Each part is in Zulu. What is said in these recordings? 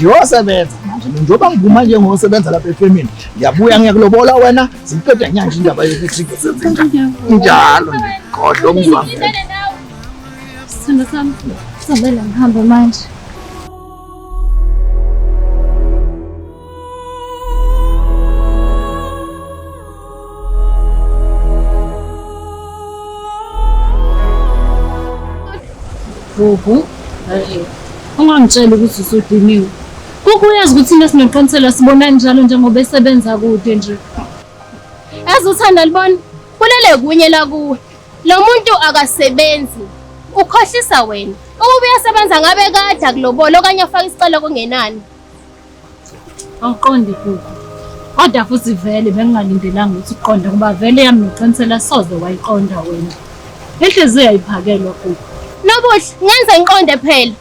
Ngiyosebenza manje njengoba ngivuma nje ngosebenza lapha efemini. Ngiyabuya ngiyakulobola wena, siqeda nyanje indaba yokuthi ngisenze njani. Njalo nje kodwa okuzwa. Sithando sami, kuzomele ngihambe manje. Gugu, ungangitsheli ukuthi usudiniwe. Gugu uyazi ukuthi thina sinoqinisela sibonani njalo njengoba esebenza kude nje. Yazi uthanda libona kulele kunye la kuwe. Lo muntu akasebenzi. Ukhohlisa wena. Ukube uyasebenza ngabe kade akulobola okanye afake isicelo kungenani. Awuqondi Gugu. Kodwa futhi vele bengingalindelanga ukuthi uqonde ngoba vele yami noqinisela soze wayiqonda wena. Inhliziyo ayiphakelwa Gugu. Nobuhle, ngenze ngiqonde phela.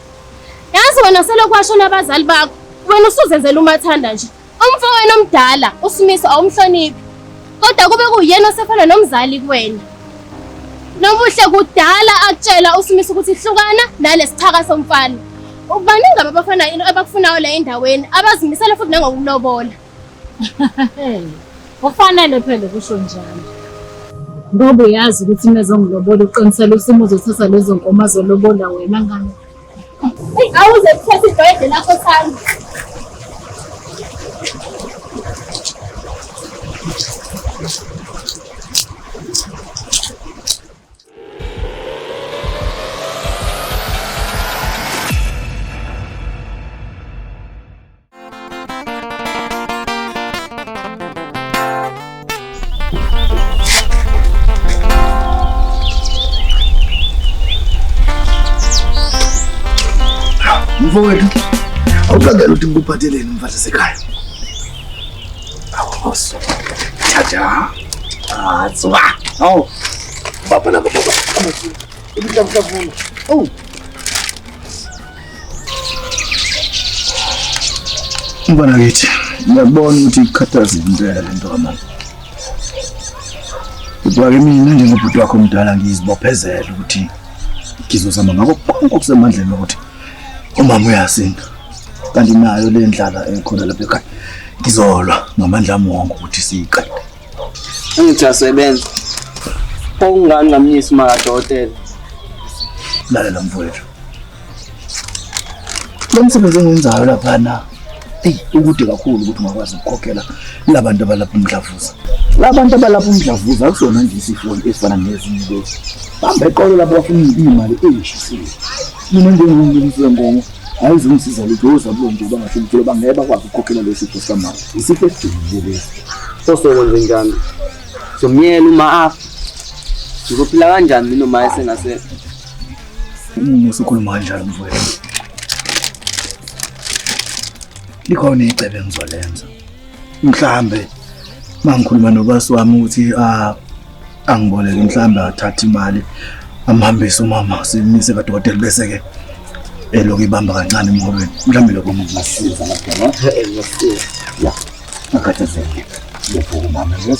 Yazi wena selokhu kwashona abazali bakho, wena usuzenzela umathanda nje. Umfowenu omdala uSimiso awumhloniphi. Kodwa kube kuyena osefana nomzali kuwena. Nobuhle kudala akutshela uSimiso ukuthi hlukana nalesithaka somfana. Baningi abafana abakufunayo la endaweni abazimisele futhi nangokulobola. Ufanele phela kusho njalo. Ngoba uyazi ukuthi mezongilobola uqinisele usimo uzothatha lezo nkomo azolobola wena ngane. Eyi awuze kuthatha ibhayibheli lakho sami. Mfowethu, awuqagela ukuthi ngikuphatheleni umfazi sekhaya. Awu, Thatha. Ah, tsuka. Awu. Baba nabo baba. Ibihlafuna. Oh. Mfana kithi, ngiyabona ukuthi ikukhathazile impela le nto kamama. Kodwa-ke mina njengobhuti wakho omdala ngizibophezela ukuthi ngizozama ngakho konke okusemandleni ukuthi umama uyasinda. Kanti nayo le ndlala ekhona lapha ekhaya ngizolwa ngamandla ami wonke ukuthi siyiqede. Angithi uyasebenza. Pho kungani ngamyisi uma kadokotela? Lalela mfowethu. Lo msebenzi engiwenzayo laphana eyi ukude kakhulu ukuthi ungakwazi ukukhokhela labantu abalapha umdlavuza. Labantu abalapha umdlavuza akusona nje isifo esifana nezinye lezi. Bamba eqolo lapho bafuna iy'mali ey'shisiwe. Mina njengomlungisi wenkomo ayizungisiza lutho ozabulonje nje bangasho lutho bangeke bakwazi ukukhokhela lesi sifo sikamama. Isifo esijulile lesi. So sokwenze njani? Somyela uma afa. Ngizophila kanjani mina uma esengasekho? Umusa ukhuluma kanjalo mfowethu. Likhona icebo engizolenza. Mhlambe mangikhuluma nobasi wami ukuthi ah angiboleke mhlambe athathe imali amhambise umama simise kadokotela bese ke elokhu ibamba kancane emholweni. Mhlambe lokho kungasiza lapha. Ngiyasiza. Ya. Ngakhathazeki. Ngiyabonga mama yezwa.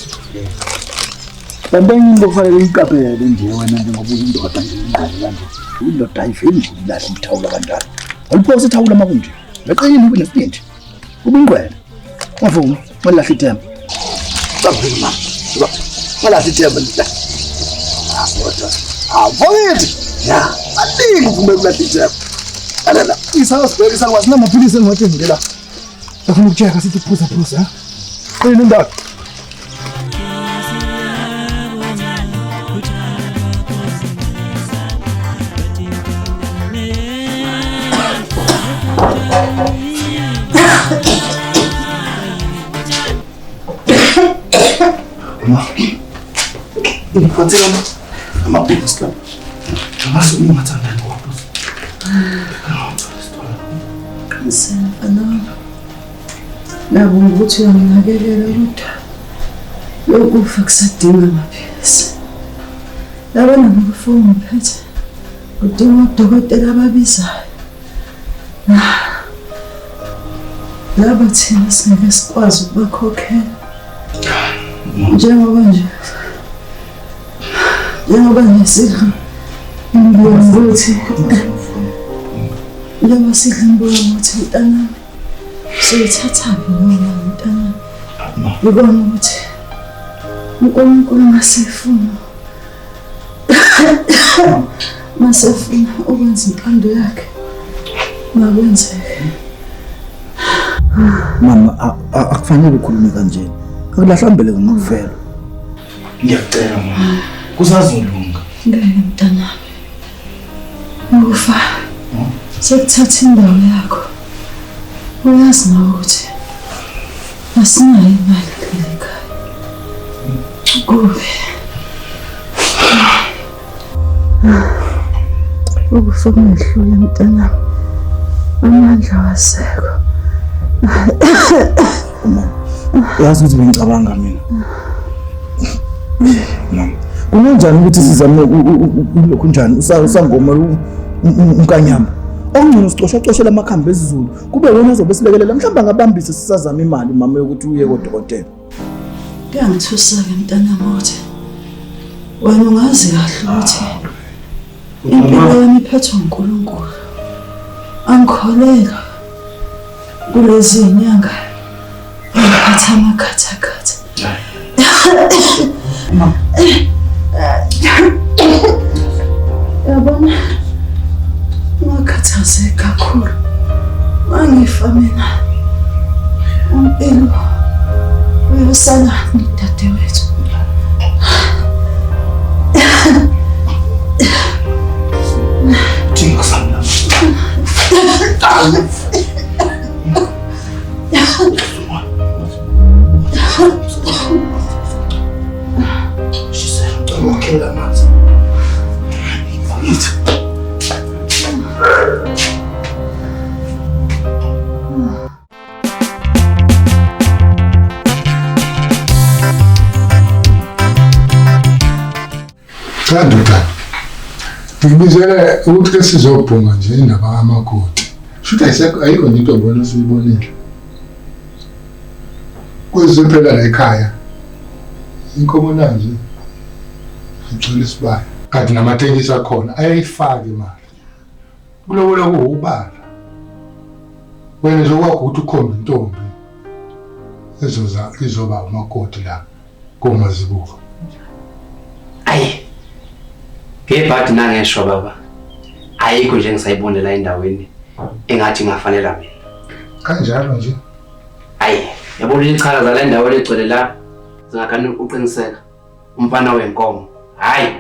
Kanti enye into kufanele uyiqaphele nje wena njengoba uyindoda nje ingane kanje. Indoda ayiveli nje ukulahla ithawula kanjalo. Awuliphosa ithawula uma kunje. Leqile ube nesibindi. Ube ingqwele. Ungavumi, ungalahli ithemba. Bavumi mama. Ungalahli ithemba nje. Kodwa awuthi. Ya, alingi uvume ukulahla ithemba. Lalela, isasibheke isakwazi namaphilisi engiwathengile la. Ngifuna ukucheka sithi phuza phuza. Ha? Qina indaba. Ma, ngiphathela amaphilisi la. Ngazi ungathanda ukuwaphuza. Qinisile mfana wami. Ngiyabonga ukuthi uyanginakekela kodwa lokufa kusadinga amaphilisi. Yabona nokufo ngiphethe kudinga odokotela ababizayo. Laba thina singeke sikwazi ukubakhokhela. Njengoba nje njengoba nje sidla imbuya ngokuthi njengoba sidla imbuya ngokuthi mntanami. Soyithathaphi noma mntana? Ngibona ukuthi uNkulunkulu masefuna masefuna ukwenza intando yakhe makwenzeke. Mama, akufanele ukhulume kanjena. Akulahlambele ngakufela. Ngiyakucela mama. Kusazolunga. Ngeke mntanami. Ukufa sekuthatha indawo yakho. Uyazi nawe ukuthi asinayo imali kuleli khaya. Kubi. Ukufa kungehlule mntanami. Amandla awasekho. Mama, uyazi ukuthi bengicabanga mina. Mama, kungenjani ukuthi sizame lokhu njani usangoma uNkanyamba? Okungcono sicoshacoshe lamakhambi esiZulu kube wena ozobe silekelela, mhlawumbe angabambisa sisazama imali mama yokuthi uye kodokotela. Kuyangithusa-ke mntanami ukuthi wena ungazi kahle ukuthi impilo yami iphethwe uNkulunkulu. Angikholelwa kulezi zinyanga ngiphatha amakhathakhatha. Yabona, ungakhathazeki kakhulu. Mangifa mina, uMpilo uyosala nodadewethu. Cha ndodana, ngikubizele ukuthi ke sizobhunga nje indaba kamakoti. Shuthi ayisekho, ayikho nje intombi wena osuyibonile. Kwezwe phela la ekhaya inkomo nanje igcwele isibaya. Kanti namatekisi akhona ayayifaka imali. Kulobola kuwubala. Wena nje okwakho ukuthi ukhombe intombi ezoza izoba umakoti la komazibuko. Ayi. Ngebhadi nangeshwa baba. Ayikho nje engisayibone la endaweni engathi ingafanela mina. Kanjalo nje. Ayi, yabona ichaka zala endaweni egcwele la zingakhani uqiniseka. Umfana wenkomo. Hayi.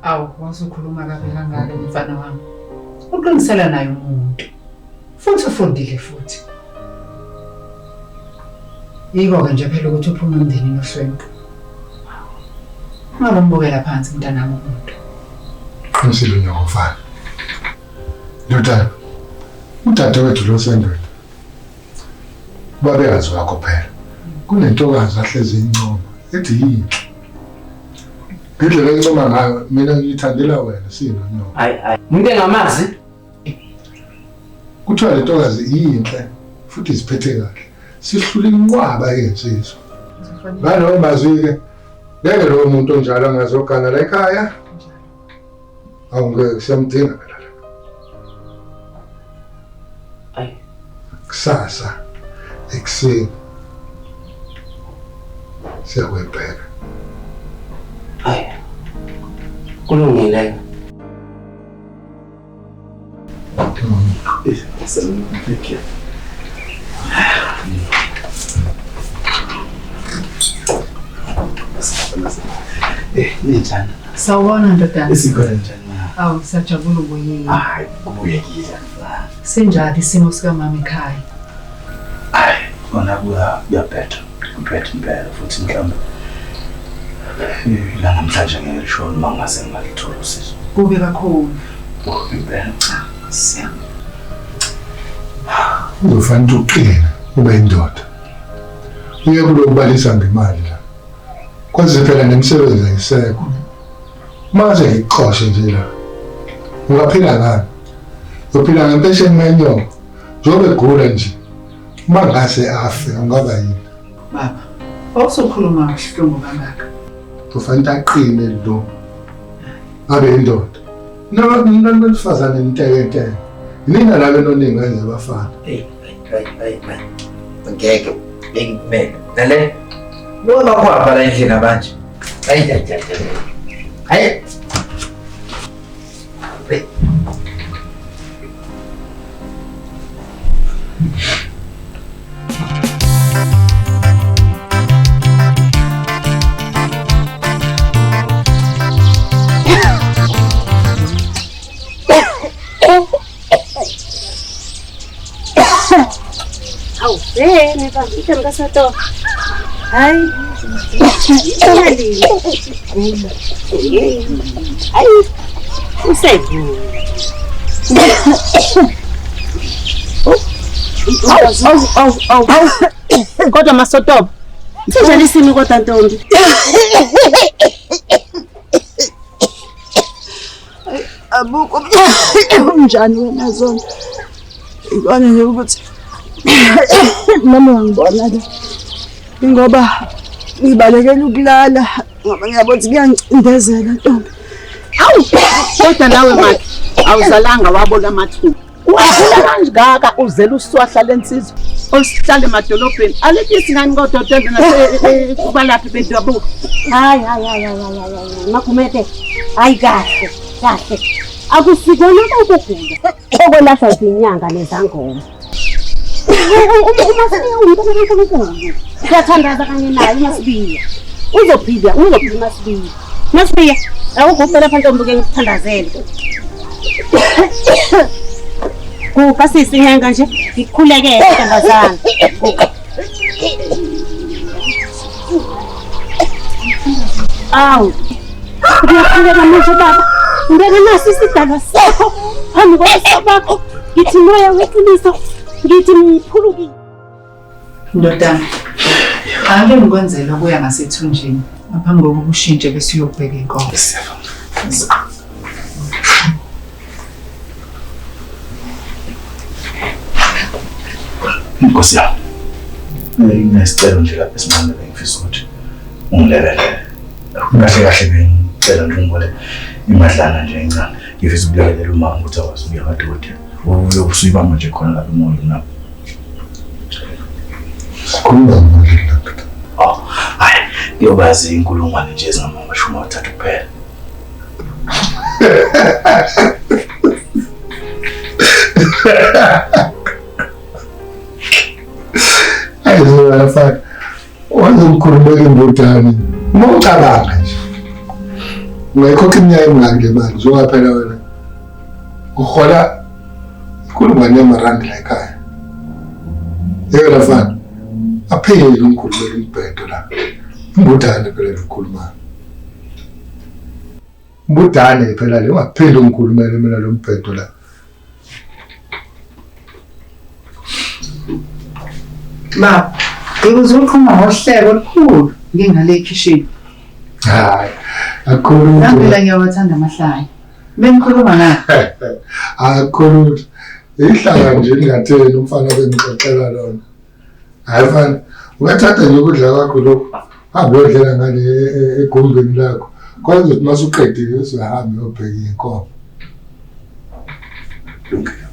Awu, wasukhuluma kabi kangaka mfana wami. Uqinisela naye umuntu. Futhi ufundile futhi. Yiko-ke nje phela ukuthi uphume emndenini ohlwempu. Ungakumbukela phansi mntanami umuntu. Qinisile nyoko mfana. Ndodana, udadewethu lo sendoda. Babekazi wakho phela. Kunentokazi ahlezi incoma ethi yinhle. Ngendlela encoma ngayo mina ngiyithandela wena sino nyoko. Hayi hayi. Umuntu engamazi. Kuthiwa le ntokazi yinhle futhi iziphethe kahle. Sihlula inqwaba yensizwa. Ngalowo mazwi-ke ngeke lowo muntu onjalo angazogana la ekhaya. Awu ngeke siyamdinga phela la. Ayi. Kusasa ekuseni siyakwebheka. Ayi. Kulungile. Thank you. Ninjani? Sawubona ndodana. Isikhona njani ma? Awu, siyajabula ubuyile. Hayi, kubuyekile. Sinjani isimo sikamama ekhaya? Hayi, kona kuyabheda. Kubheda impela futhi mhlawumbe la namhlanje ngeke lishone uma ngingase ngingaluthola usizo. Kubi kakhulu. Kubi impela. Siyabonga. Uzofanele uqine ube indoda. Uye kulokubalisa ngemali la. Kwaze phela nemisebenzi ayisekho. Manje ngikuxoshe nje la. Ungaphila ngani? Uphila ngempesheni menyoka. Njengoba egula nje. Uma ngase afe ungaba yini? Baba, awusukhuluma kabuhlungu kangaka. Kufanele aqine lo. Abe indoda. Noma nibesifazane nitekenteke. Nina laba enoningi kanje abafana. Hey. Hayi hayi hayi. Ngeke bengikumele. Nale lo bakhwapha la endlini manje. Hayi hayi hayi. Hayi. Hawu, nibambile mkaSoto. Hayi. Hayi. Usevula. Awu awu awu. Kodwa Masotobo, sinjani isimo kodwa ntombi? Abukho unjani wena zona? Ikona nje ukuthi noma ungangibona la. Ngoba ngibalekela ukulala ngoba ngiyabona ukuthi kuyangicindezela ntombi. Hawu, kodwa nawe makhe awuzalanga wabona amathuba. Wakhula kangaka uzela uswahla lensizwa oluhlala emadolobheni. Alekisi ngani kodwa ntombi nase kubalaphi bendabuko. Hayi hayi hayi hayi Magumede. Hayi kahle, kahle. Akusikona ukugula. Okwelashwa izinyanga nezangoma. Uma umuntu kaNkulunkulu. Siyathandaza kanye naye uMasibiya. Uzophila, uzophila uMasibiya. Masibiya, awuguqela phansi ntombi ke ngikuthandazele. Guqa sisi inyanga nje, ngikukhulekele ntombazana. Guqa. Awu. Ngiyakhuleka manje baba. Ngibeka nasi isidalwa sakho phambi kobuso bakho. Ngithi moya weqiniso, ngithi ngiphulukile. Ndodana, ake ngikwenzele ukuya ngasethunjini ngaphambi kokuba ushintshe bese uyobheka inkomo. Nkosi yami, nginesicelo nje lapha esincane bengifisa ukuthi ungilekelele. Kahle kahle bengicela nje ungibole imadlana nje encane. Ngifisa ukulekelela umama ukuthi akwazi ukuya kwadokotela. Uyobe usuyibamba nje khona lapha emoyeni lapho. Sikhuluma manje lapha. Oh, hayi, kuyoba zinkulungwane nje ezingama-30 kuphela. Hayi zona mfana. Waze ngikhulumeka imbudane. Uma ucabanga nje. Ungayikhokha iminyaka emingaki le mali njengoba phela wena uhola inkulungwane yamarandi la ekhaya. Yebo mfana. Apheli umkhulumela umbhedo la. Imbudane phela lokukhuluma. Imbudane phela le ungapheli umkhulumela mina lo mbhedo la. Baba, ngikuzoqhuma ngohleko olukhulu ngingale ekhishini. Hayi, akukho lutho. Nami phela ngiyawathanda amahlaya. Bengikhuluma ngani? Akukho lutho. Ihlanga nje lingatheni umfana bengixoxela lona. Hayi mfana, ungathatha nje ukudla kwakho lokhu hambe uyodlela ngale egumbini lakho. Kodwa uzothi uma usuqedile uzohamba uyobheka iy'nkomo. Lungile.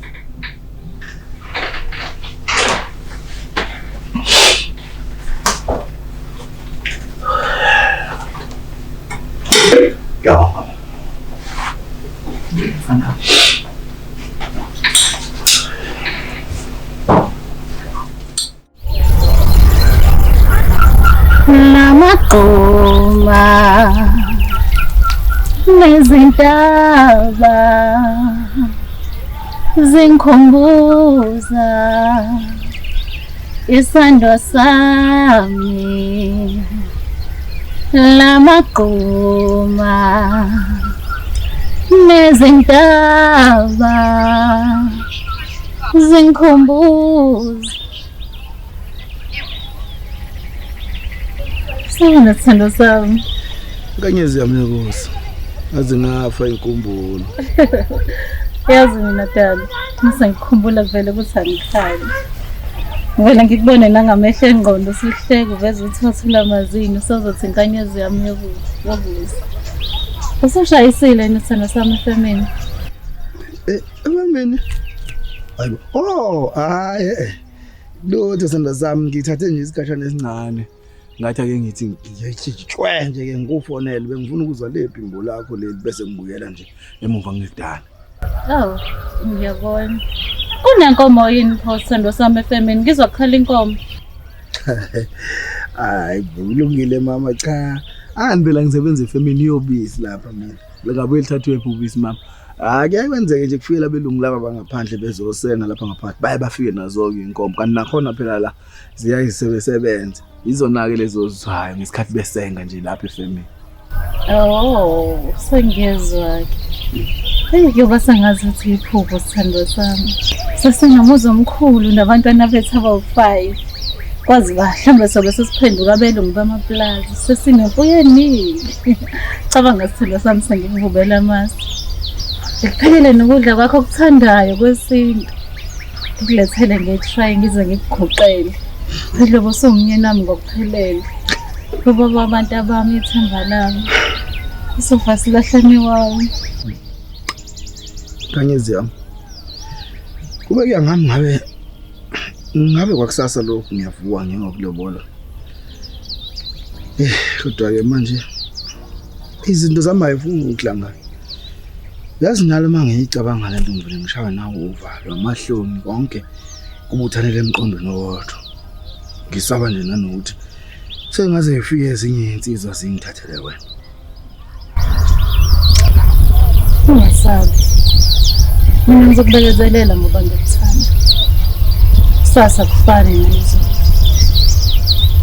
Ngiyabonga. Mfana. Namagquma nezintaba zingikhumbuza isandwa sami. Lamagquma nezintaba zingikhumbuza. Sawubona sithando sami. Nkanyezi yami yenkosi. Ngaze ngafa inkumbulo. Yazi mina dali, ngise ngikhumbula vele ukuthi angikhali. Ngivele ngikubone nangamehlo engqondo usuhleka uveze uthwathula amazinyo usozothi inkanyezi yami yobusa. Usushayisile yini sithando sami efemini? Efemini? Hayibo. Oh, hayi. Lutho sandla sami ngithathe nje isikhashana esincane. Ngathi ake ngithi ngitshwe nje ke ngikufonele bengifuna ukuzwa le phimbo lakho leli bese ngibuyela nje emuva ngikudala. Oh, ngiyabona. Kunenkomo yini pho sithando sami efemini? Ngizwa kukhala inkomo. Hayi, kulungile mama cha. Angani phela ngisebenza efemini yobisi lapha mina. Lekabuye lithathwe phi ubisi mama? Hayi kuyaye kwenzeke nje kufike labelungu laba bangaphandle bezosenga lapha ngaphandle. Baye bafike nazo-ke inkomo kanti nakhona phela la ziyayisebenza. Izona-ke lezo zizwayo ngesikhathi besenga nje lapha efemini. Oh, sengiyezwa-ke. Eyi kuyoba sengazi ukuthi iphupho sithandwa sami. Sesinomuzi omkhulu nabantwana bethu abawu-5. Kwazi ba mhlawumbe sobe sesiphenduka abelungu bamapulazi. Sesinemfuyo eningi. Cabanga sithandwa sami sengikuvubela amasi. Ngikuphekele nokudla kwakho okuthandayo kwesintu. Ngikulethele nge-tray ngize ngikuguqele. Phela ubusuwumyeni wami ngokuphelele. Ubaba wabantu abami ithemba lami. Usofa silahlane wami. Nkanyezi yami. Kube kuya ngami ngabe kwakusasa lokhu ngiyavuka ngingokulobola. Kodwa ke manje izinto zami ayifuni ukuhlangana. Yazi nalo uma ngiyicabanga lento ngivele ngishawe nawo uvalo, amahloni konke kubuthanele emqondweni owodwa. Ngisaba nje nanokuthi sengaze ngifike ezinye izinsizwa zingithathele wena. Ungasabi. Mina ngizokubekezelela ngoba ngikuthanda. Kusasa kufani nayizolo.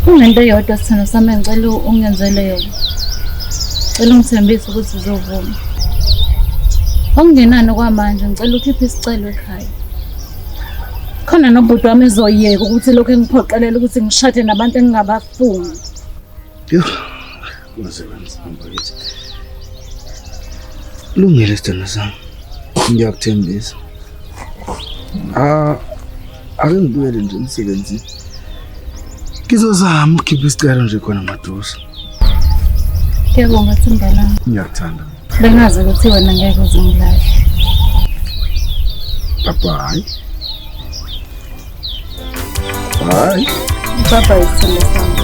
Kunento eyodwa sithando sami engicela ungenzele yona. Ngicela ungithembise ukuthi uzovuma. Okungenani okwamanje ngicela ukhiphe isicelo ekhaya. Khona nobhuti wami ezoyeka ukuthi lokhu engiphoqelela ukuthi ngishade nabantu engingabafuni. Yho, kuze kwanzima bakithi. Lungile sithando sami. Ngiyakuthembisa. Ake ngibuyele nje emsebenzini. Ngizozama ukukhipha isicelo nje khona maduze. Ngiyabonga themba lami. Ngiyakuthanda. Bengazi ukuthi wena ngeke uze ungilahle. Bye bye. Bye. Bye bye sithando sami.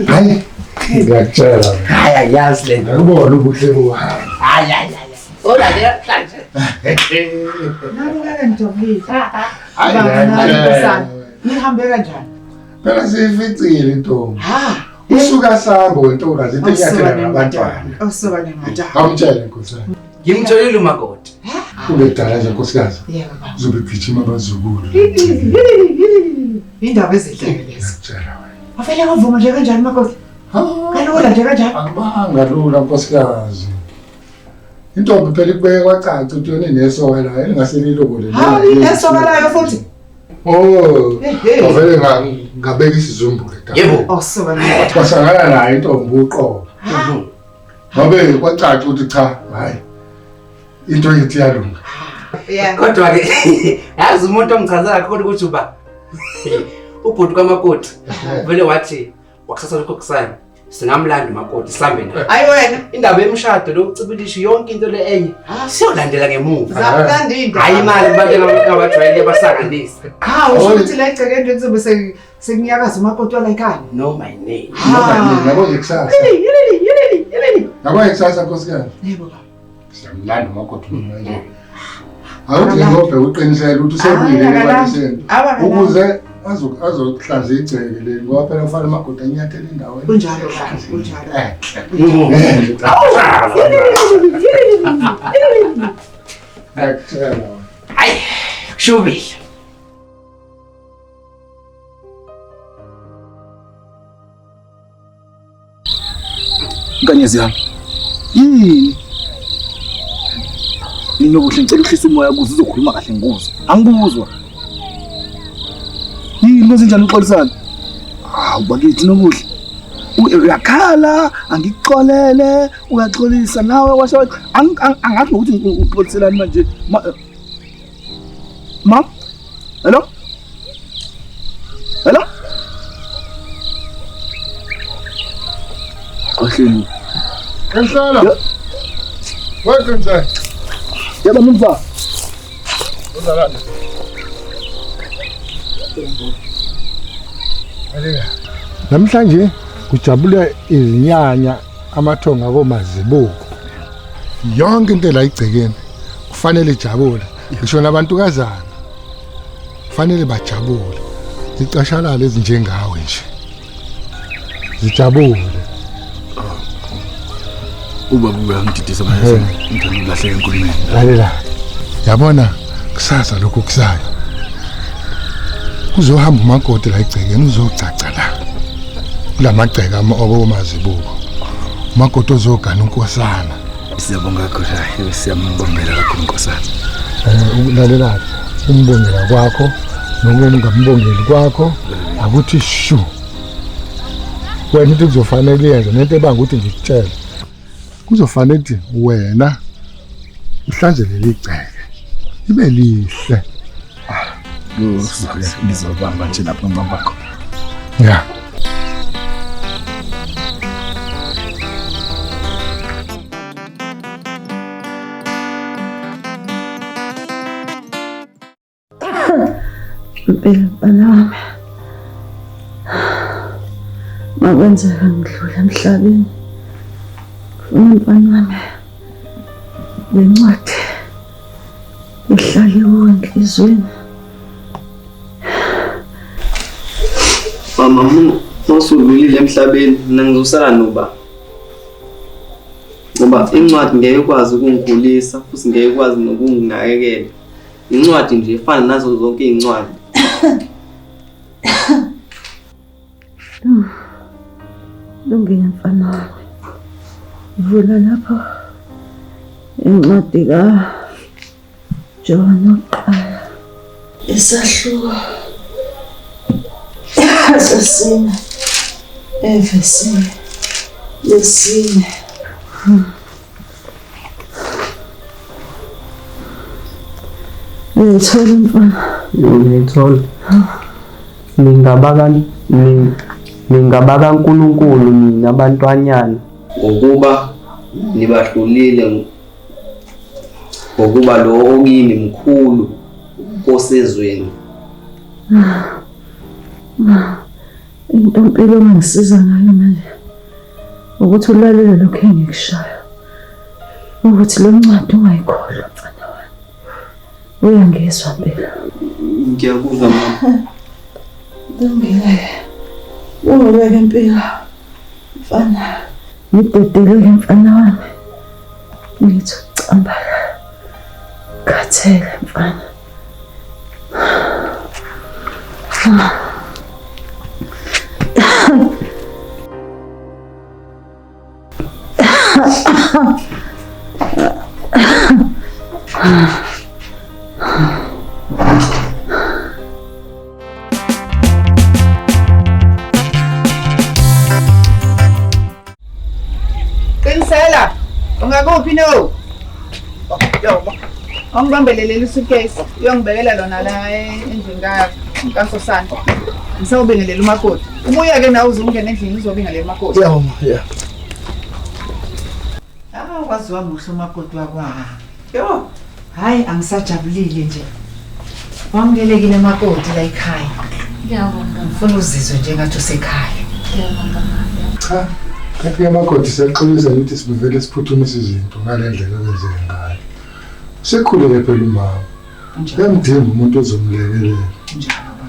Hayi, ngiyakutshela. Hayi ayazi le nto. Ngakubona ubuhle buhamba. Hayi hayi hayi. Ola ke namhlanje. Nabukeka nijabulile. Hayi, Baba, ngiyakutshela. Nihambe kanjani? Phela siyificile intombi. Ha. Usuka sambo wentokazi into inyathela nabantwana. Awusuka nendoda. Awumtshele nkosikazi. Ngimtholile umakoti. Kungekudala nje nkosikazi. Yebo baba. Uzobe gijima abazukulu. Indaba ezinhle ke lezo. Ngiyakutshela wena. Wavele wavuma nje kanjani makoti? Kalula nje kanjani? Akubanga lula nkosikazi. Intombi phela ikubeke kwacaca ukuthi yona inesoka layo elingaselilobole. Hawu inesoka layo futhi. Oh, Ehhe. ngavele ngabeka isizumbulu etafuleni. Yebo. Awusuka nendoda. Kwasangana naye intombi uqobo. Ngobe kwacaca ukuthi cha, hayi. Into yethu iyalunga. Yeah. Kodwa ke yazi umuntu ongichazela kakhulu ukuthi uba ubhuti kamakoti vele wathi wakusasa lokho kusayo singamlanda umakoti sihambe naye. Hayi wena. Indaba yemshado lo ucibilisho yonke into le enye siyolandela ngemuva. Zamnandi indaba. Hayi imali abantu abajwayele basanganisa. Ha, usho ukuthi la egcekeni nje kuzobe sekunyakaza umakoti wala ekhaya. No my name. Noma nini, yabo nje kusasa. Yilili yilili yilili. Yabo nje kusasa nkosikazi. Yebo baba. Siyamlanda umakoti manje. Awuthi ngobheka uqinisele ukuthi usebuyile Hayi, ebaliseni. Abakalandi. Ukuze Azokuhlanza igceke leli ngoba phela kufanele amagoda anyathele endaweni. Kunjalo baba, kunjalo. Ngiyakutshela. Hayi, kushubile. Nkanyezi yami. Yini? Ninobuhle ngicela uhlise umoya kuze uzokhuluma kahle ngikuzwe. Angikuzwa. Yini kwenze njani uxolisana? Hawu bakithi Nobuhle. Uyakhala, angikuxolele, uyaxolisa nawe washo angazi nokuthi uxoliselani manje. Ma? Hello? Hello? Ahleni. Qinisela. Weqinisela. Yebo mfana. Uzalana. Namhlanje kujabule izinyanya amathonga komazibuko. Yonke into la igcekeni kufanele ijabule. Ngisho nabantukazana kufanele bajabule. Icashalala ezinjengawe nje. Zijabule. Ubaba uyangididisa manje ngithanda ukulahleka enkulumeni. Lalela. Yabona kusasa lokhu kusayo. Kuzohamba umakoti la igcekeni uzogcaca la. Kulamagceke okomazibuko. Umakoti ozogana unkosana. Siyabonga kakhulu, hayi siyambongela kakhulu nkosana. Lalela umbongela kwakho nokungambongeli kwakho akuthi shu. Wena into kuzofanele uyenze nento ebanga ukuthi ngikutshele. Kuzofanele ukuthi wena uhlanze leli gceke. Ibe lihle. Ngizobamba nje lapho ngibamba khona. Ya. Impela mfana wami. Makwenzeka ngidlula emhlabeni. Ngifuna mfana wami le ncwadi ihlale kuwe enhliziyweni. Mama, mawusudlulile emhlabeni mina ngizosala noba. Ngoba incwadi ngeke ikwazi ukungikhulisa futhi ngeke ikwazi nokunginakekela. Incwadi nje efana nazo zonke iy'ncwadi. Lungile mfana wami. Vula lapho incwadi kaJohane wokuqala. Isahluko sesine evesini lesine. Uyayithola mfana? Ngiyayithola. NingabakaNkulunkulu nina bantwanyana, ngokuba nibahlulile, ngokuba lo okini mkhulu kosezweni. Into impilo ongangisiza ngayo manje ukuthi ulalele lokhu engikushoyo, ukuthi le ncwadi ungayikholwa mfana wami. Uyangizwa mpilo? Ngiyakuzwa mama. Lungile. Lungile mpilo. Mfana, ngidedeleke mfana wami. Ngithi ucambala. Khathele mfana. Qinisela, ungakuphi no? Ongibambele leli suitcase, uyongibekela lona la endlini kaSosana. Ngisawubingelela umakoti. Ubuya ke nawe uzongena endlini uzobingelela umakoti. Yeah, mama, yeah. Ah, waziwa muhle umakoti wakwami. Yo, hayi angisajabulile nje. Wamukelekile makoti la ekhaya. Ngiyabonga. Ngifuna uzizwe njengathi usekhaya. Ngiyabonga. Cha, kanti amakoti siyaxolisa ukuthi sibevele siphuthumise izinto ngale ndlela okwenzeke ngayo. Sekhulele phela umama. Uyamdinga umuntu ozomlekelela. Njalo baba.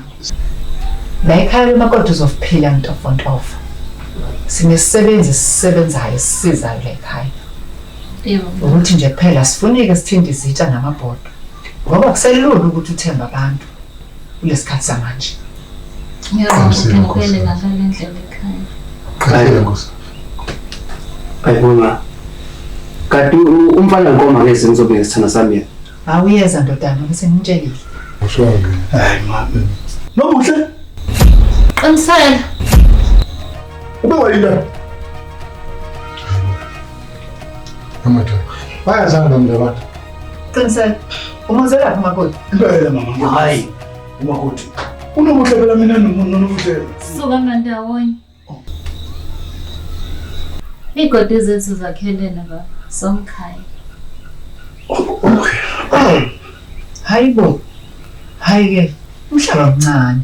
La ekhaya lemakoti uzophila ntofontofo. Sinesisebenzi esisebenzayo esisizayo la ekhaya. Yebo. Ukuthi nje kuphela sifunike sithinte izitsha namabhodo. Ngoba kuselula ukuthi uthembe abantu kulesikhathi samanje. Ngiyabonga ngibele ngale ndlela ekhaya. Qhubeka Nkosi. Ayibona. Kanti umfana nkomo akeze ngizobe ngisithanda sami yena. Awuyeza ndodana bese ngimtshelile. Usho-ke. Hayi mama. Nobuhle. Qinisela. Ube wayila. Amadoda. Bayazana nami labantu. Qinisela. Umuzelaphi umakoti? Impela mama. Hayi. Umakoti. Unobuhle phela mina nonobuhle. Suka mandawonye. Iy'godi zethu zakhelene baba, somkhaya. Hayibo. Hayi ke, umhlaba mncane.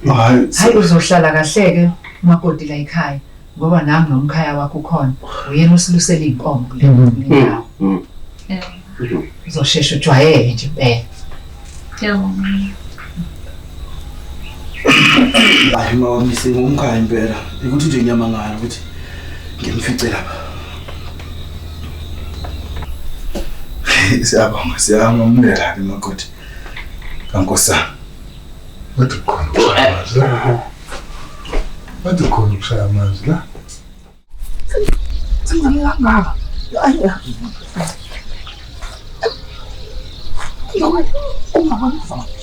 Hayi. Hayi uzohlala kahle ke umakoti la ekhaya ngoba nami nomkhaya wakho ukhona. Uyena osilusela iy'nkomo kule ndawo. Yebo. Uzosheshe ujwayele nje impela. Ngiyabonga. Hayi mama ngumkhaya impela. Ukuthi nje ngiyamangala ukuthi ngimfice lapha. Siyabonga, siyamamukela ke makoti. Kankosana. Bathi khona ukushaya amanzi la. Bathi khona ukushaya amanzi la. Sengizame kangaka. Hayi.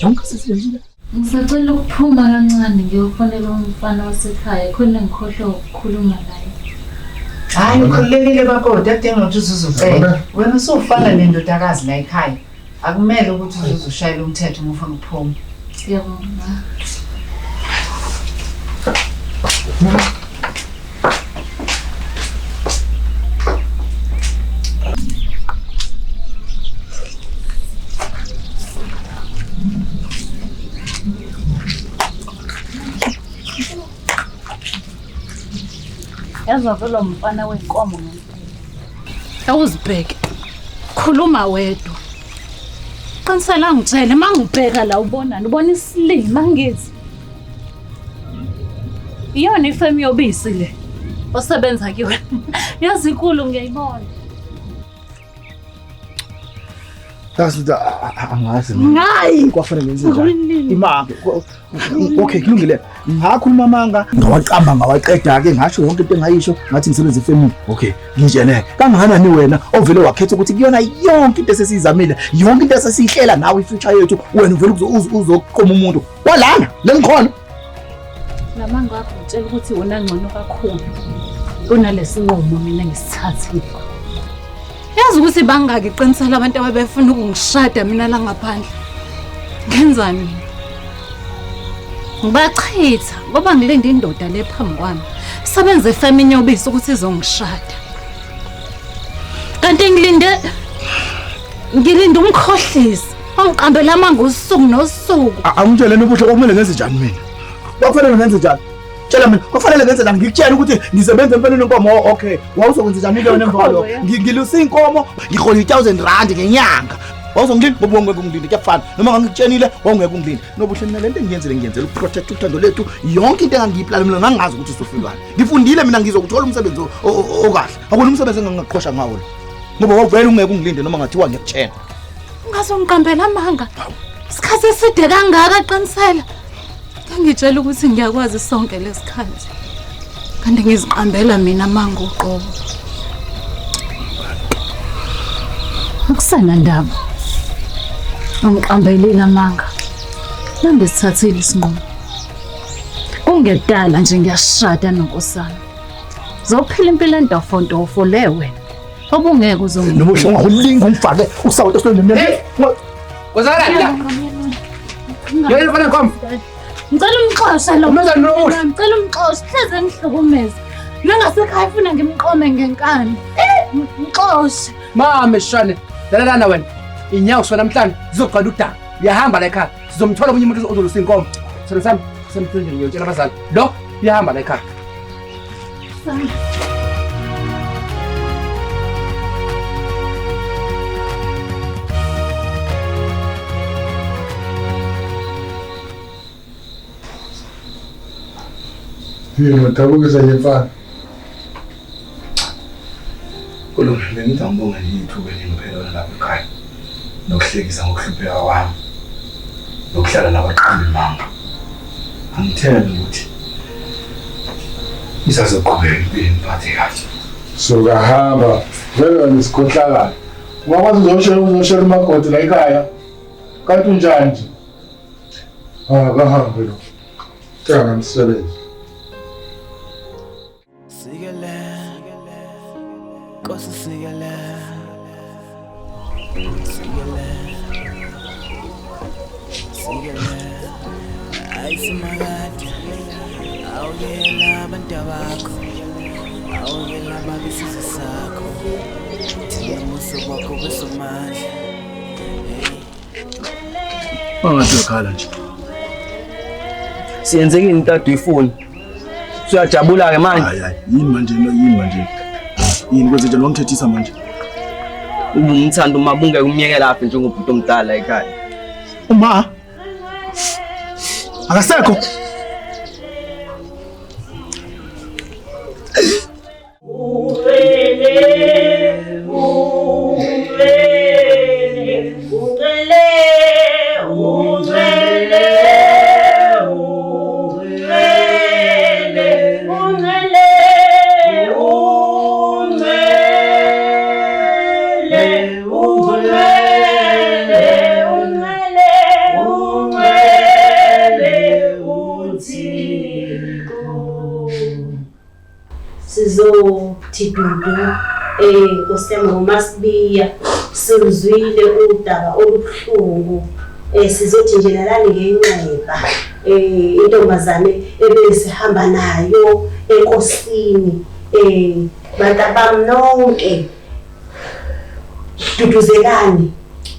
Yonke sesiyenzile. Ngisacela ukuphuma kancane ngiyofonela umfana wasekhaya khona ngikhohlwe ukukhuluma naye. Hayi ukhululekile makoti, akudingi ukuthi uzuzucela. Wena usufana nendodakazi la ekhaya. Akumele ukuthi uzuzushayela umthetho uma ufuna ukuphuma. Ngiyabonga. Yazi vele mfana wenkomo ngempela. Awuzibheke. Khuluma wedwa. Qinisela ngitshele mangibheka la ubonani ubona isilima ngithi. Iyona ifemu yobisi le osebenza kuyona. Yazi inkulu ngiyayibona. Yazi ukuthi angazi mina. Hayi. Kwafanele ngenze njani? Imake. Okay, kulungile. Ngakhuluma amanga, ngawaqamba ngawaqeda ke ngasho yonke into engayisho ngathi ngisebenza efemini. Okay, ngitshene. Kangakanani wena ovele wakhetha ukuthi kuyona yonke into esesiyizamile, yonke into esesiyihlela nawe ifuture yethu, wena uvele uzoqoma umuntu. Walana, lengikhona. Lamanga wakho ngitshela ukuthi wona ngcono kakhulu kunalesinqumo mina ngisithathile. Yazi ukuthi bangaki qinisela abantu ababefuna ukungishada mina la ngaphandle. Ngenzani mina? Ngibachitha ngoba ngilinde indoda le phambi kwami. Sebenze efemini yobisi ukuthi izongishada. Kanti ngilinde umkhohlisi ongiqambela amanga usuku nosuku. Angitshele nobuhle okumele ngenze njani mina? Kwakufanele ngenze njani? Tshela mina, kwakufanele ngenze njani? Ngikutshela ukuthi ngisebenza emfenini wenkomo, okay. Wawuzokwenza njani ke wena emva kwalokho? Ngilusa inkomo, ngihola i1000 rand ngenyanga. Wawuzongilinde ngoba wawungeke ungilinde, kuyafana. Noma ngangikutshenile wawungeke ungilinde. Nobuhle mina lento engiyenzile ngiyenzela ukuprotect uthando lethu. Yonke into engangiyiplana mina ngangazi ukuthi uzofikani. Ngifundile mina ngizokuthola umsebenzi okahle. Akuna umsebenzi engangaqhosha ngawo lo. Ngoba wawuvele ungeke ungilinde noma ngathiwa ngiyakutshela. Ungazongiqambela amanga. Isikhathi eside kangaka qinisela. Ngangitshela ukuthi ngiyakwazi sonke lesikhathi. Kanti ngiziqambela mina amanga uqobo. Akusena ndaba. Ungiqambelile amanga. Nambe sithathile isinqumo. Kungekudala nje ngiyashada nonkosana. Zophila impilo entofontofo le wena. Obungeke uzongilinde. Nobuhle ungakulinga ungifake usawuto esilondeni. Kwenzakalani la? Yena mfana nkomo. Ngicela umxoshe lo. Umenzani lo? Ngicela umxoshe, hleze ngihlukumeze. Nangasekhaya ufuna ngimqome ngenkani. Mxoshe. Mama shane, lalalana wena. Inyawo sona namhlanje zizogcwala udaka. Uyahamba la ekhaya. Sizomthola omunye umuntu ozolusa inkomo. Sona sami semthunjini ngiyotshela abazali. Lo uyahamba la ekhaya. Yini udabukisa nje mfana. Kulungile bengithi angibonge nje ithuba elingiphe lona lapha ekhaya. Nokuhlekisa ngokuhlupheka kwami. Nokuhlala nabaqambi manga. Angithembi ukuthi isazoqhubeka impilo impathe kahle. Suka hamba. Vele wena isikhohlakala. Ungakwazi uzoshela umakoti la ekhaya. Kanti unjani nje? Ah, kahambe lo. Thenga umsebenzi. Bangathi uyakhala nje. Siyenzekile into ade uyifuna. Usuyajabula ke manje. Hayi hayi, yini manje lo yini manje? Yini kwenze njalo wangithethisa manje? Uma umthanda uma bungeke umyekela apha njengobhuti omdala ekhaya. Uma akasekho. Sizothi dudu Nkosi yami ngoMasibiya siluzwile udaba olubuhlungu, sizothi nje lalani ngenxeba intombazane ebesihamba nayo enkosini. Bantabami nonke duduzekani,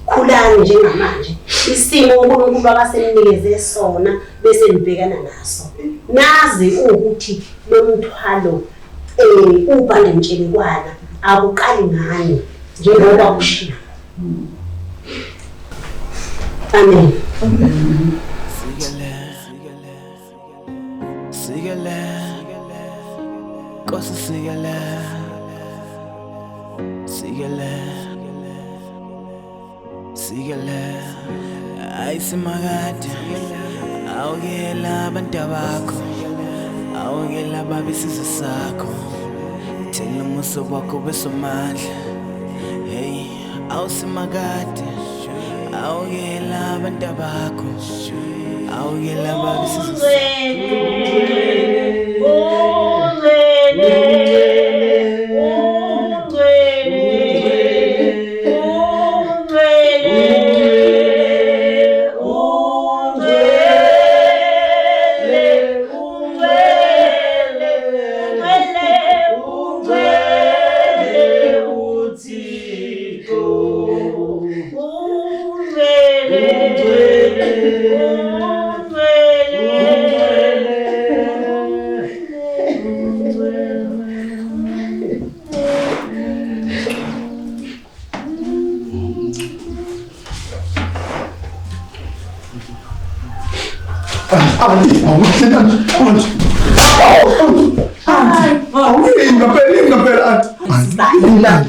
khulani njengamanje. Isimo uNkulunkulu akasemnikeze sona bese nibhekana naso. Nazi ukuthi lo mthwalo ubhande mtshelekwana akuqali ngani njengoba kushiwo. Amen. Ayisemakade awukela abantu bakho, awukela babisizwe sakho, thela umuso wakho besomandla. Hey, awusemakade awukela abantu bakho, awukela babisizwe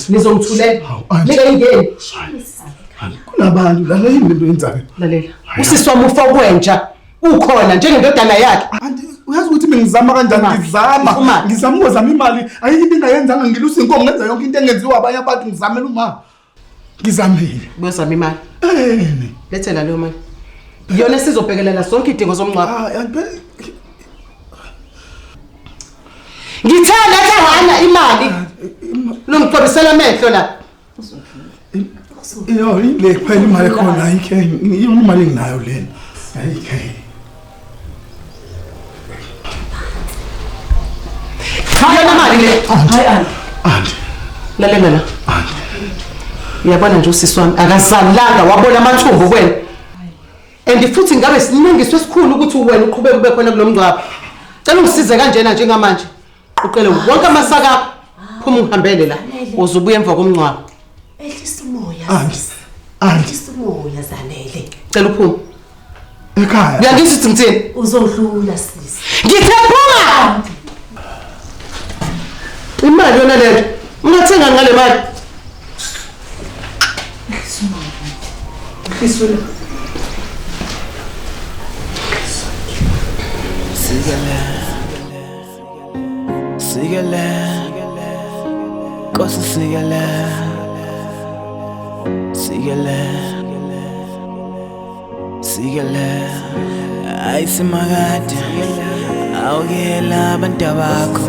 Nizongithulela. Ningayingeni. Kunabantu lana yini lento yenzayo? Lalela. Usisi wami ufa kwenja. Ukhona njengendodana yakhe. Anti uyazi ukuthi mina ngizama kanjani ngizama. Ngizama ukwezama imali. Ayikho into engayenzanga ngilusa inkomo ngenza yonke into engenziwa abanye abantu ngizamela uma. Ngizamile. Buyozama imali. Lethela leyo mali. Iyona esizobhekelela sonke idingo zomngcwabo. Ngithe letha hana imali. Longicobisela amehlo la. Iyo ile kuphela imali ekhona ayikho iyona imali enginayo lena. Ayikho. Iyona mali le. Hayi anti. Anti. Lalela la. Anti. Uyabona nje usisi wami akazalanga wabona amathumbu kuwena. And futhi ngabe siningi esikhulu ukuthi wena uqhubeke ube khona kulomngcwabo. Cela ungisize kanjena njengamanje. Uqele wonke amasaka akho. Phuma uhambele la. Uzobuya emva komngcwabo. Ehlisa umoya. Anti. Anti. Ehlisa umoya Zanele. Cela uphume. Ekhaya. Uyangizwa ukuthi ngithini? Uzodlula sisi. Ngithe phuma! Imali yona lento. Ungathenga ngale mali. Isula. Sigala. Sigala. Nkosi sigala. Sigala. Sigala. Ayisimakade. Awukela abantu bakho.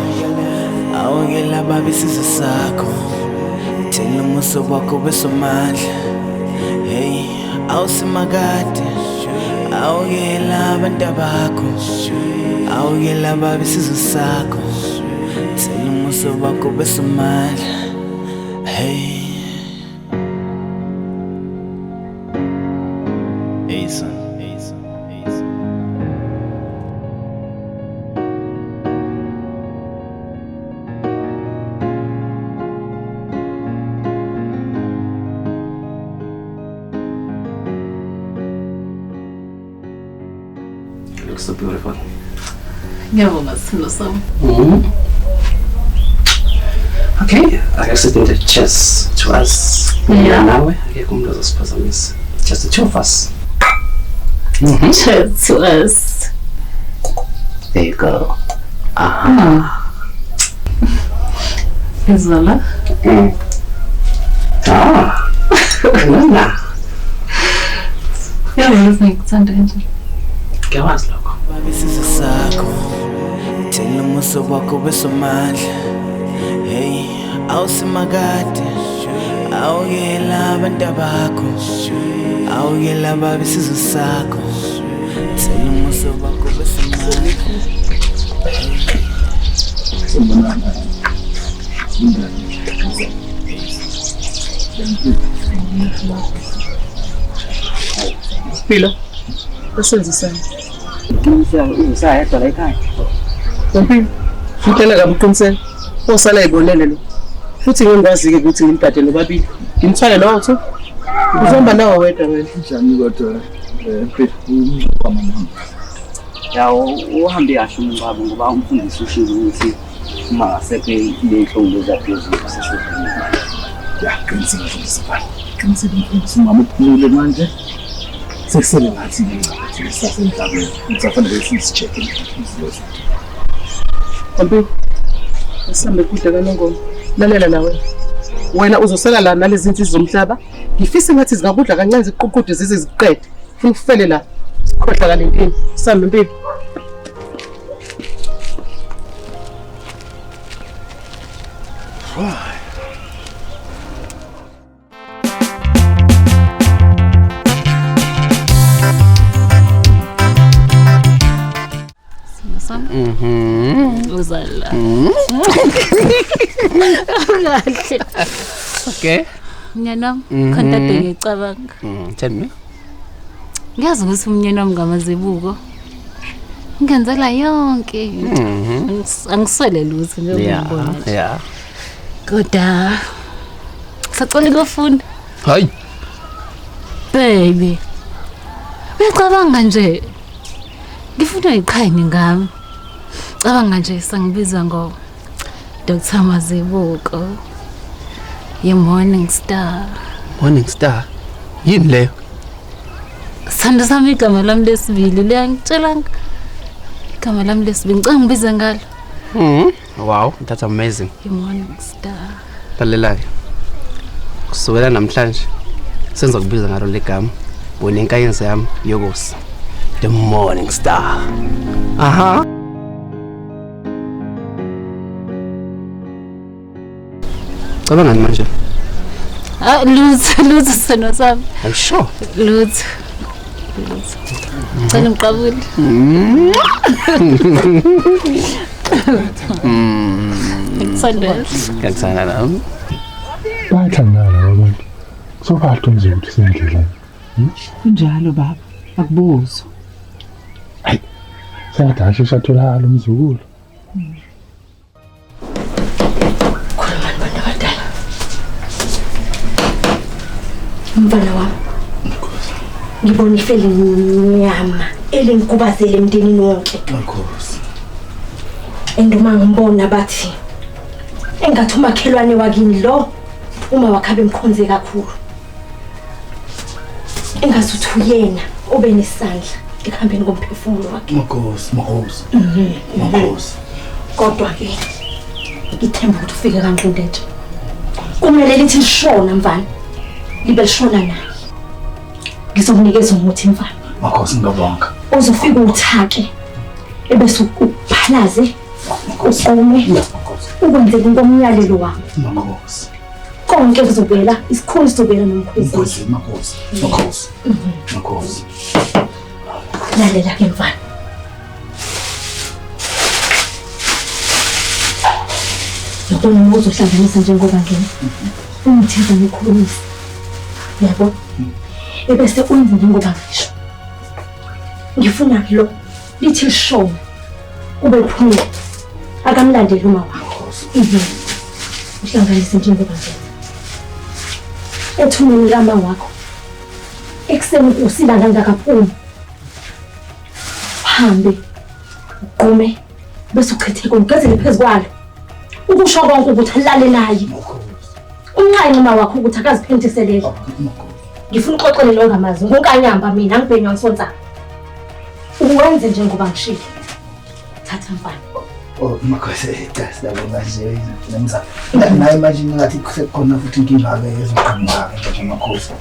Awukela baba isizwe sakho. Thela umuso wakho besomandla. Hey, awusimakade. Awukela abantu bakho. Awukela baba isizwe sakho. Thela umuso wakho besomandla. Hey. Hey son. Hey son. Hey son. Looks so beautiful. Ngiyabonga sithando sami. Okay, ake sithi nje cheers to us. Mina nawe, akekho umuntu ozosiphazamisa. Just the two of us. Cheers to us. There you go. Aha. Izola. Ah. Nana. Yazi ngikuthanda kanje. Ngiyawazi lokho. Baba isizwe sakho. Thela umuso wakho besomandla. Hey, awusimakade. Awukela abantu bakho. Awukela baba isizwe sakho. Thela umuso wakho besomandla. Phila. Esenzisani. Usayedwa la ekhaya. Mpilo. Ngicela kabi uqinisele. Osala ibonele lo. Futhi ngingikwazi-ke ukuthi ngimgade nobabili. Ngimthwale lowo tho. Uzohamba nawo wedwa wena. Njani kodwa Mpilo umngcwabo mama. Ya uhambe kahle umngcwabo ngoba umfundisi ushilo ukuthi uma ngasekho le nhlungu zaphezulu sesizodlula. Ya qinisile mfundisi bani. Qinisile mfundisi umama uphumule manje. Sekusele ngathi ngicathi sisasemhlabeni. Ngisafanele sizi-check izinto zethu. Mpilo. Sihambe kudla kaNongoma. Lalela la wena. Wena uzosala la nalezi zinsizwa zomhlaba. Ngifisa ngathi zingakudla kancane ziququde zize ziqede. Funa ufele la. Sikhohlakala impilo. Sihambe Mpilo. Sithando sami. Uzala. Kahle. Okay. Mnyana wami, khona kade ngicabanga. Tell me. Ngiyazi ukuthi umnyeni wami ngamazibuko. Ngenzela yonke into. Angiswele lutho njengoba ngibona nje. Kodwa sacela ukufunda. Hayi. Baby. Uyacabanga nje. Ngifuna iqhanye ngami. Cabanga nje sangibiza ngo Dr. Mazibuko. Ye morning star. Morning star. Yini leyo? Sithando sami igama lami lesibili liyangitshelanga. Igama lami lesibili ngicela ngibize ngalo. Wow, that's amazing. Ye morning star. Lalela-ke. Kusukela namhlanje senza kubiza ngalo legama. Wena inkanyezi yami yokusa. The morning star. Aha. Cabangani manje? Ah, lutho, lutho sithando sami. Are you sure? Lutho. Lutho. Cela ngiqabule. Ngikuthanda. Ngiyakuthanda nami. Bayathandana laba bantu. Kusobala umzulu ukuthi usendleleni. Kunjalo baba, akubuzwa. Hayi. Sengathi asheshe atholakala umzukulu. Khulumani bantu abadala. Mfana wami. Ngibona ife elimnyama elingikubazele emndenini wonke. Nkosi. And uma ngibona bathi Engathi umakhelwane wakini lo uma wakhe bemkhonze kakhulu. Engazuthi uyena obe nesandla ekuhambeni komphefumulo wakhe. Makhosi, makhosi. Makhosi. Kodwa ke ngithemba ukuthi ufike kanqindethe. Kumele lithi lishona mfana. Libe lishona naye. Ngizokunikeza umuthi mfana. Makhosi ngiyabonga. Uzofika uthake ebese uphalaze uqume ukwenzela inkomyalelo wami. Makhosi. Konke kuzobuyela, isikhulu sizobuyela nomkhwezi. Makhosi, makhosi. Makhosi. Makhosi. Lalela ke mfana. Yabona uma uzohlanganisa njengoba ngena. Ungithiza ngikhulumisa. Yabo? Ebese wenze njengoba ngisho. Ngifuna lo lithi lishona ube phumile. Akamlandeli uma wakho. Uhlanganise njengoba ngena. Ethuneni lama wakho. Ekuseni usila kangakaphumi. Hambe uqume bese uchithe konke phezu kwalo. Ukusho konke ukuthi alale naye. Umnqayi uma wakho ukuthi akaziphendiselele. Ngifuna uxoxele lo ngamazi ngonkanyamba mina ngibhenywa ngisontsana. Uwenze njengoba ngishilo. Thatha mfana. Oh makhosi, cha siyabonga nje nomzana. Naye manje ngathi kusekhona futhi inkinga ke ezoqhamuka nje makhosi.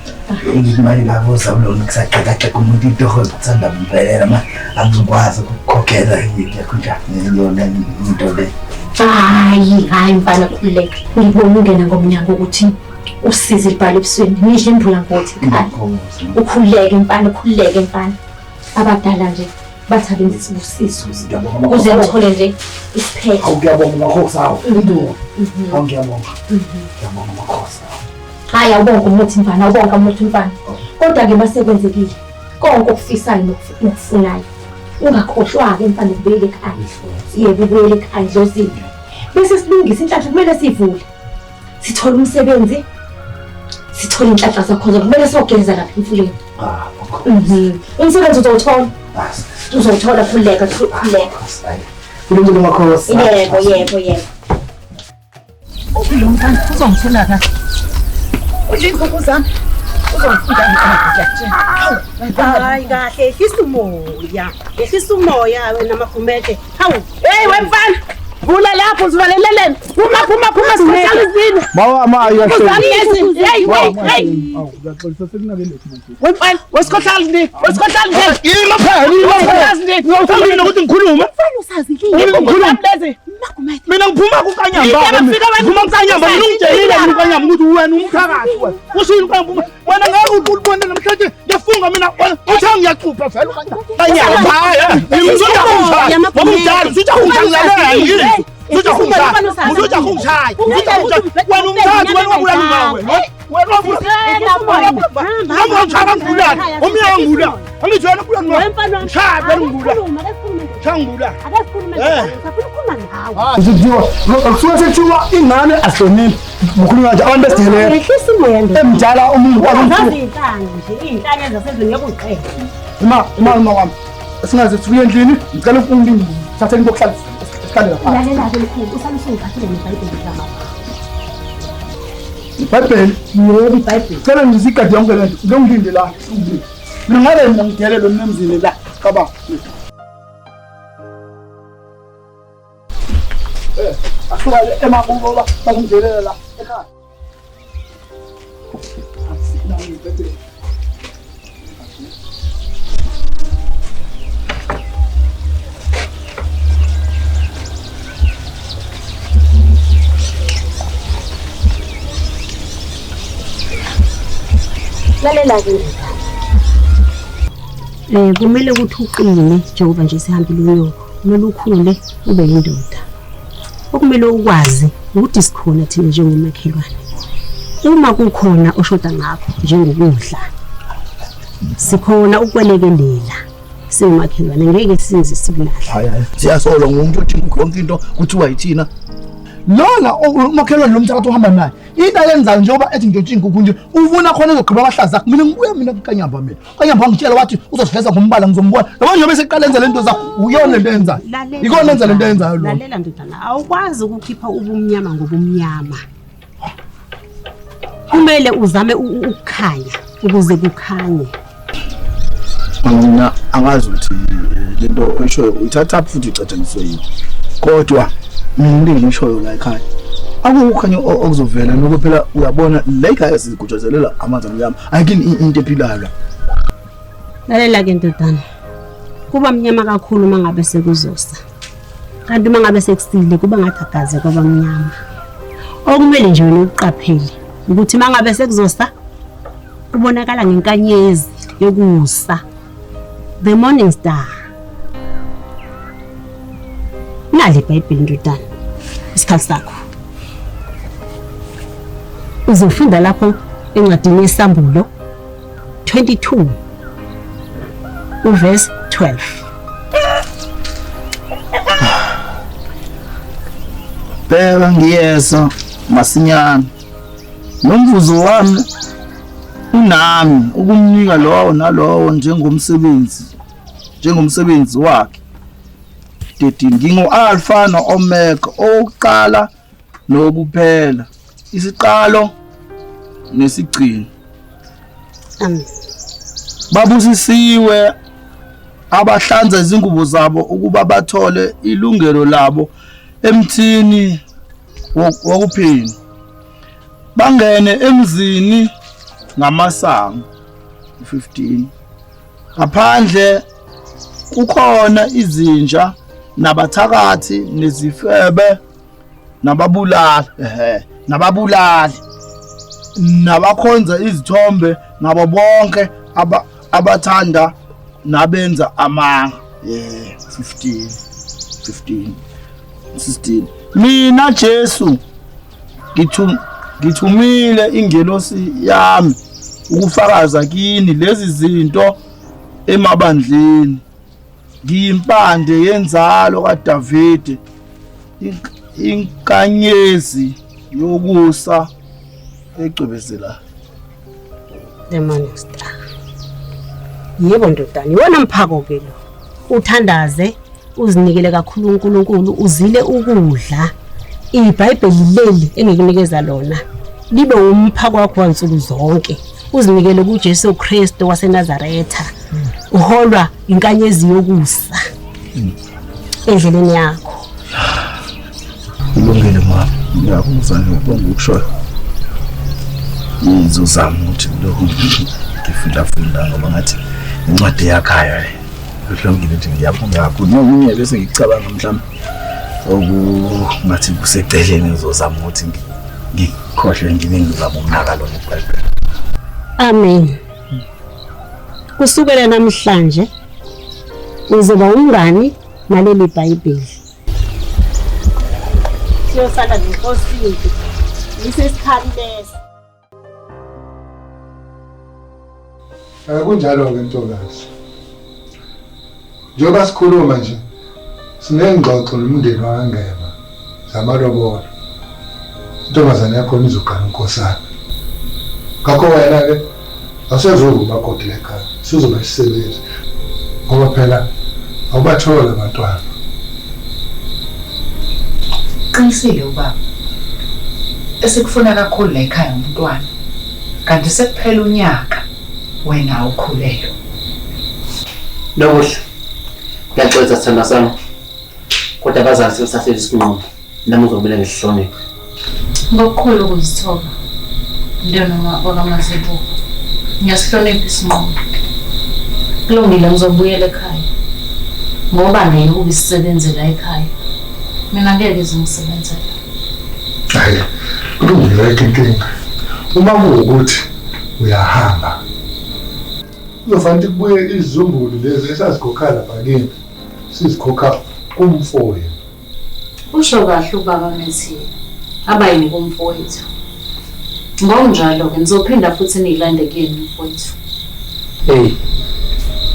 Imali labo zabulona kusaqhaqha umuntu into ozithanda impela ma angizokwazi ukukhokhela yini kunjani yona into le. Hayi, hayi mfana khululeka. Ngibona ungena ngomnyango ukuthi usize ibhale ebusweni. Ngisho imbula ngothi ekhaya. Ukhululeke mfana, ukhululeke mfana. Abadala nje bathi abenze isibusiso. Ukuze ngithole nje isiphetho. Awu ngiyabonga makhosi awu. Awu ngiyabonga. Ngiyabonga makhosi. Hayi awubonga umuthi mfana, awubonga umuthi mfana. Kodwa ke masekwenzekile konke okufisayo nokufunayo. Ungakhohlwa-ke mfana ukubuyela ekhaya. Yebo ubuyele ekhaya dlozini. Bese silungisa inhlanhla kumele sivule. Sithole umsebenzi. Sithole inhlanhla zakho kumele siyogeza lapha emfuleni. Umsebenzi uzowuthola. Uzowuthola khululeka, khululeka. Kulungile makhosi. Yebo, yebo, yebo. Lo mfana uzongithola la. Udla inkukhu zami. Hayi kahle, ehlisa umoya. Ehlisa umoya wena Magumede. Hawu, hey wemfana. Vula lapho uzivaleleleni. Phuma phuma phuma sihlala izini. Bawa ma ayashela. Hey hey hey. Awu uyaxolisa sekunabele manje. Wemfana, wesikhohlala ndi. Wesikhohlala ndi. Yima phela, yima phela. Ngiyawuthanda mina ukuthi ngikhulume. Mfana usazilile. Ngikhulume. Mina ngiphuma kuKanyamba. Ngiphuma kuKanyamba mina ungitshelile mina uKanyamba ukuthi wena umthakathi wena. Ushilo uKanyamba wena ngeke ulibone namhlanje ngiyafunga mina uthi ngiyacupha vele uKanyamba. Kanyamba hayi. Ngizodla ngomdala, usuthi ungidlala. Usuthi ungishaya. Wena umthakathi wena wabulala umawe. Wena wabulala. Ngiyangishaya ngibulala. Umyanga ngibulala. Angithi wena ubulala. Ngishaya phela ngibulala. Ngishaya Kusuke sekuthiwa ingane asihloniphi. Kukhulunywa nje abantu besidelele. Ehlisa umoya ndoda. Emdala umuntu wazi inhlanga nje, inhlanga zasezweni ngeke uziqhele. Ima wami. Singaze sibuye endlini, ngicela ungilinde. Thathe into yokuhlala sihlale lapha. Lalela ke mkhulu, usale usungiphathile neBhayibheli lama. IBhayibheli? Yebo iBhayibheli. Cela nje isigadi yonke lento. Ngiyongilinde la. Mina ngabe mina ngidelele emzini la. Cabanga. Asuka emakubo bakumdelela la ekhaya. Lalela ke ndoda. Kumele ukuthi uqine njengoba nje sihambile unyoko. Kumele ukhule ube yindoda. Okumele ukwazi ukuthi sikhona thina njengomakhelwane. Uma kukhona oshoda ngakho njengokudla, sikhona ukwelekelela singumakhelwane, ngeke size sikulahle. Hayi hayi, siyasolwa ngumuntu othi yonke into kuthiwa yithina. Lona umakhelwane lo mthakathi ohamba naye. Into ayenzayo njengoba ethi ngintshontsha inkukhu nje, ufuna khona ezogqiba abahlaza akho. Mina ngibuya mina kuKanyamba mina. Kanyamba wangitshela wathi uzosiveza ngombala ngizombona. Yabo njengoba eseqala enza lento zakho, uyona lento enzayo. Ikona enza lento enzayo lo. Lalela ndodana, awukwazi ukukhipha ubumnyama ngobumnyama. Kumele uzame ukukhanya ukuze kukhanye. Mina angazi ukuthi lento oyishoyo uyithatha futhi icatshaniswe yini. Kodwa mina into engishoyo la ekhaya akukho ukukhanya okuzovela nokho phela uyabona la ekhaya sizigujazelela amanzi amnyama ayikini into ephilayo la. Lalela ke ndodana. Kuba mnyama kakhulu uma ngabe sekuzosa. Kanti uma ngabe sekusile kuba ngathi agaze kwaba mnyama. Okumele nje wena uqaphele ukuthi uma ngabe sekuzosa kubonakala ngenkanyezi yokusa. The morning star. Nali iBhayibheli ndodana. Isikhathi sakho. Uzofunda lapho encwadini yeSambulo 22 uverse 12. Bheka ngiyeza masinyane. Nomvuzo wami unami ukumnika lowo nalowo njengomsebenzi wakhe. 13 ngingu-Alpha no-Omega, owokuqala nowokuphela, isiqalo nesigcino. Amen. Babusisiwe abahlanza izingubo zabo ukuba bathole ilungelo labo emthini wokuphila, bangene emzini ngamasango. 15 Ngaphandle kukhona izinja nabathakathi nezifebe nababulali nababulali nabakhonza izithombe nabo bonke abathanda nabenza amanga. 15 15 16 Mina Jesu ngithumile ingelosi yami ukufakaza kini lezi zinto emabandleni. Ngiyimpande yenzalo kaDavide, inkanyezi yokusa ecwebezelayo. The morning star. Yebo ndodana, iwona mphako ke lo. Uthandaze, uzinikele kakhulu uNkulunkulu, uzile ukudla. IBhayibheli leli engikunikeza lona libe umphako wakho wansuku zonke. Uzinikele kuJesu Kristu waseNazaretha. Uholwa inkanyezi yokusa endleleni yakho. Kulungile mama, ngiyakuzwa nje ngibonga ukushoyo. Ngizozama ukuthi lokhu ngifundafunda ngoba ngathi incwadi yakhaya le. Kuhlongile nje ngiyabonga kakhulu. Nokunye bese ngicabanga mhlawumbe okungathi kuseceleni ngizozama ukuthi ngikhohlwe ngibe ngizama ukunaka lona iBhayibheli. Amen. Kusukela namhlanje uzoba umngani naleli Bhayibheli. Siyosala nenkosi yethu. Yisesikhathi leso. Kunjalo-ke ntokazi. Njengoba sikhuluma nje sinengxoxo nomndeni wakaNgema zamalobolo. Intombazane yakhona izogana unkosana. Ngakho wena-ke awusezukuba umakoti la ekhaya, usuzoba isisebenzi ngoba phela awubatholi abantwana. Qinisile ubaba. Esikufuna kakhulu la ekhaya umntwana. Kanti sekuphela unyaka wena awukhulelwe. Nokuhle. Ngiyaxolisa sithandwa sami. Kodwa abazali sebesithathele isinqumo. Nami uzomele ngisihloniphe. Ngokukhulu ukuzithoba. Mntwana wakaMazibuko. Ngiyasihlonipha isinqumo. Kulungile ngizobuyela ekhaya. Ngoba naye ukuba isisebenzi la ekhaya. Mina ngeke izingisebenzele. Hayi, kulungile ayikho inkinga. Uma kuwukuthi uyahamba kuzofanele kubuye izizumbulu lezi esazikhokha lapha kimi sizikhokha kumfowenu. Usho kahle ubaba Methiya. Abayini kumfowethu. Ngokunjalo-ke nizophinda futhi niyilande kuyena umfowethu. Hey.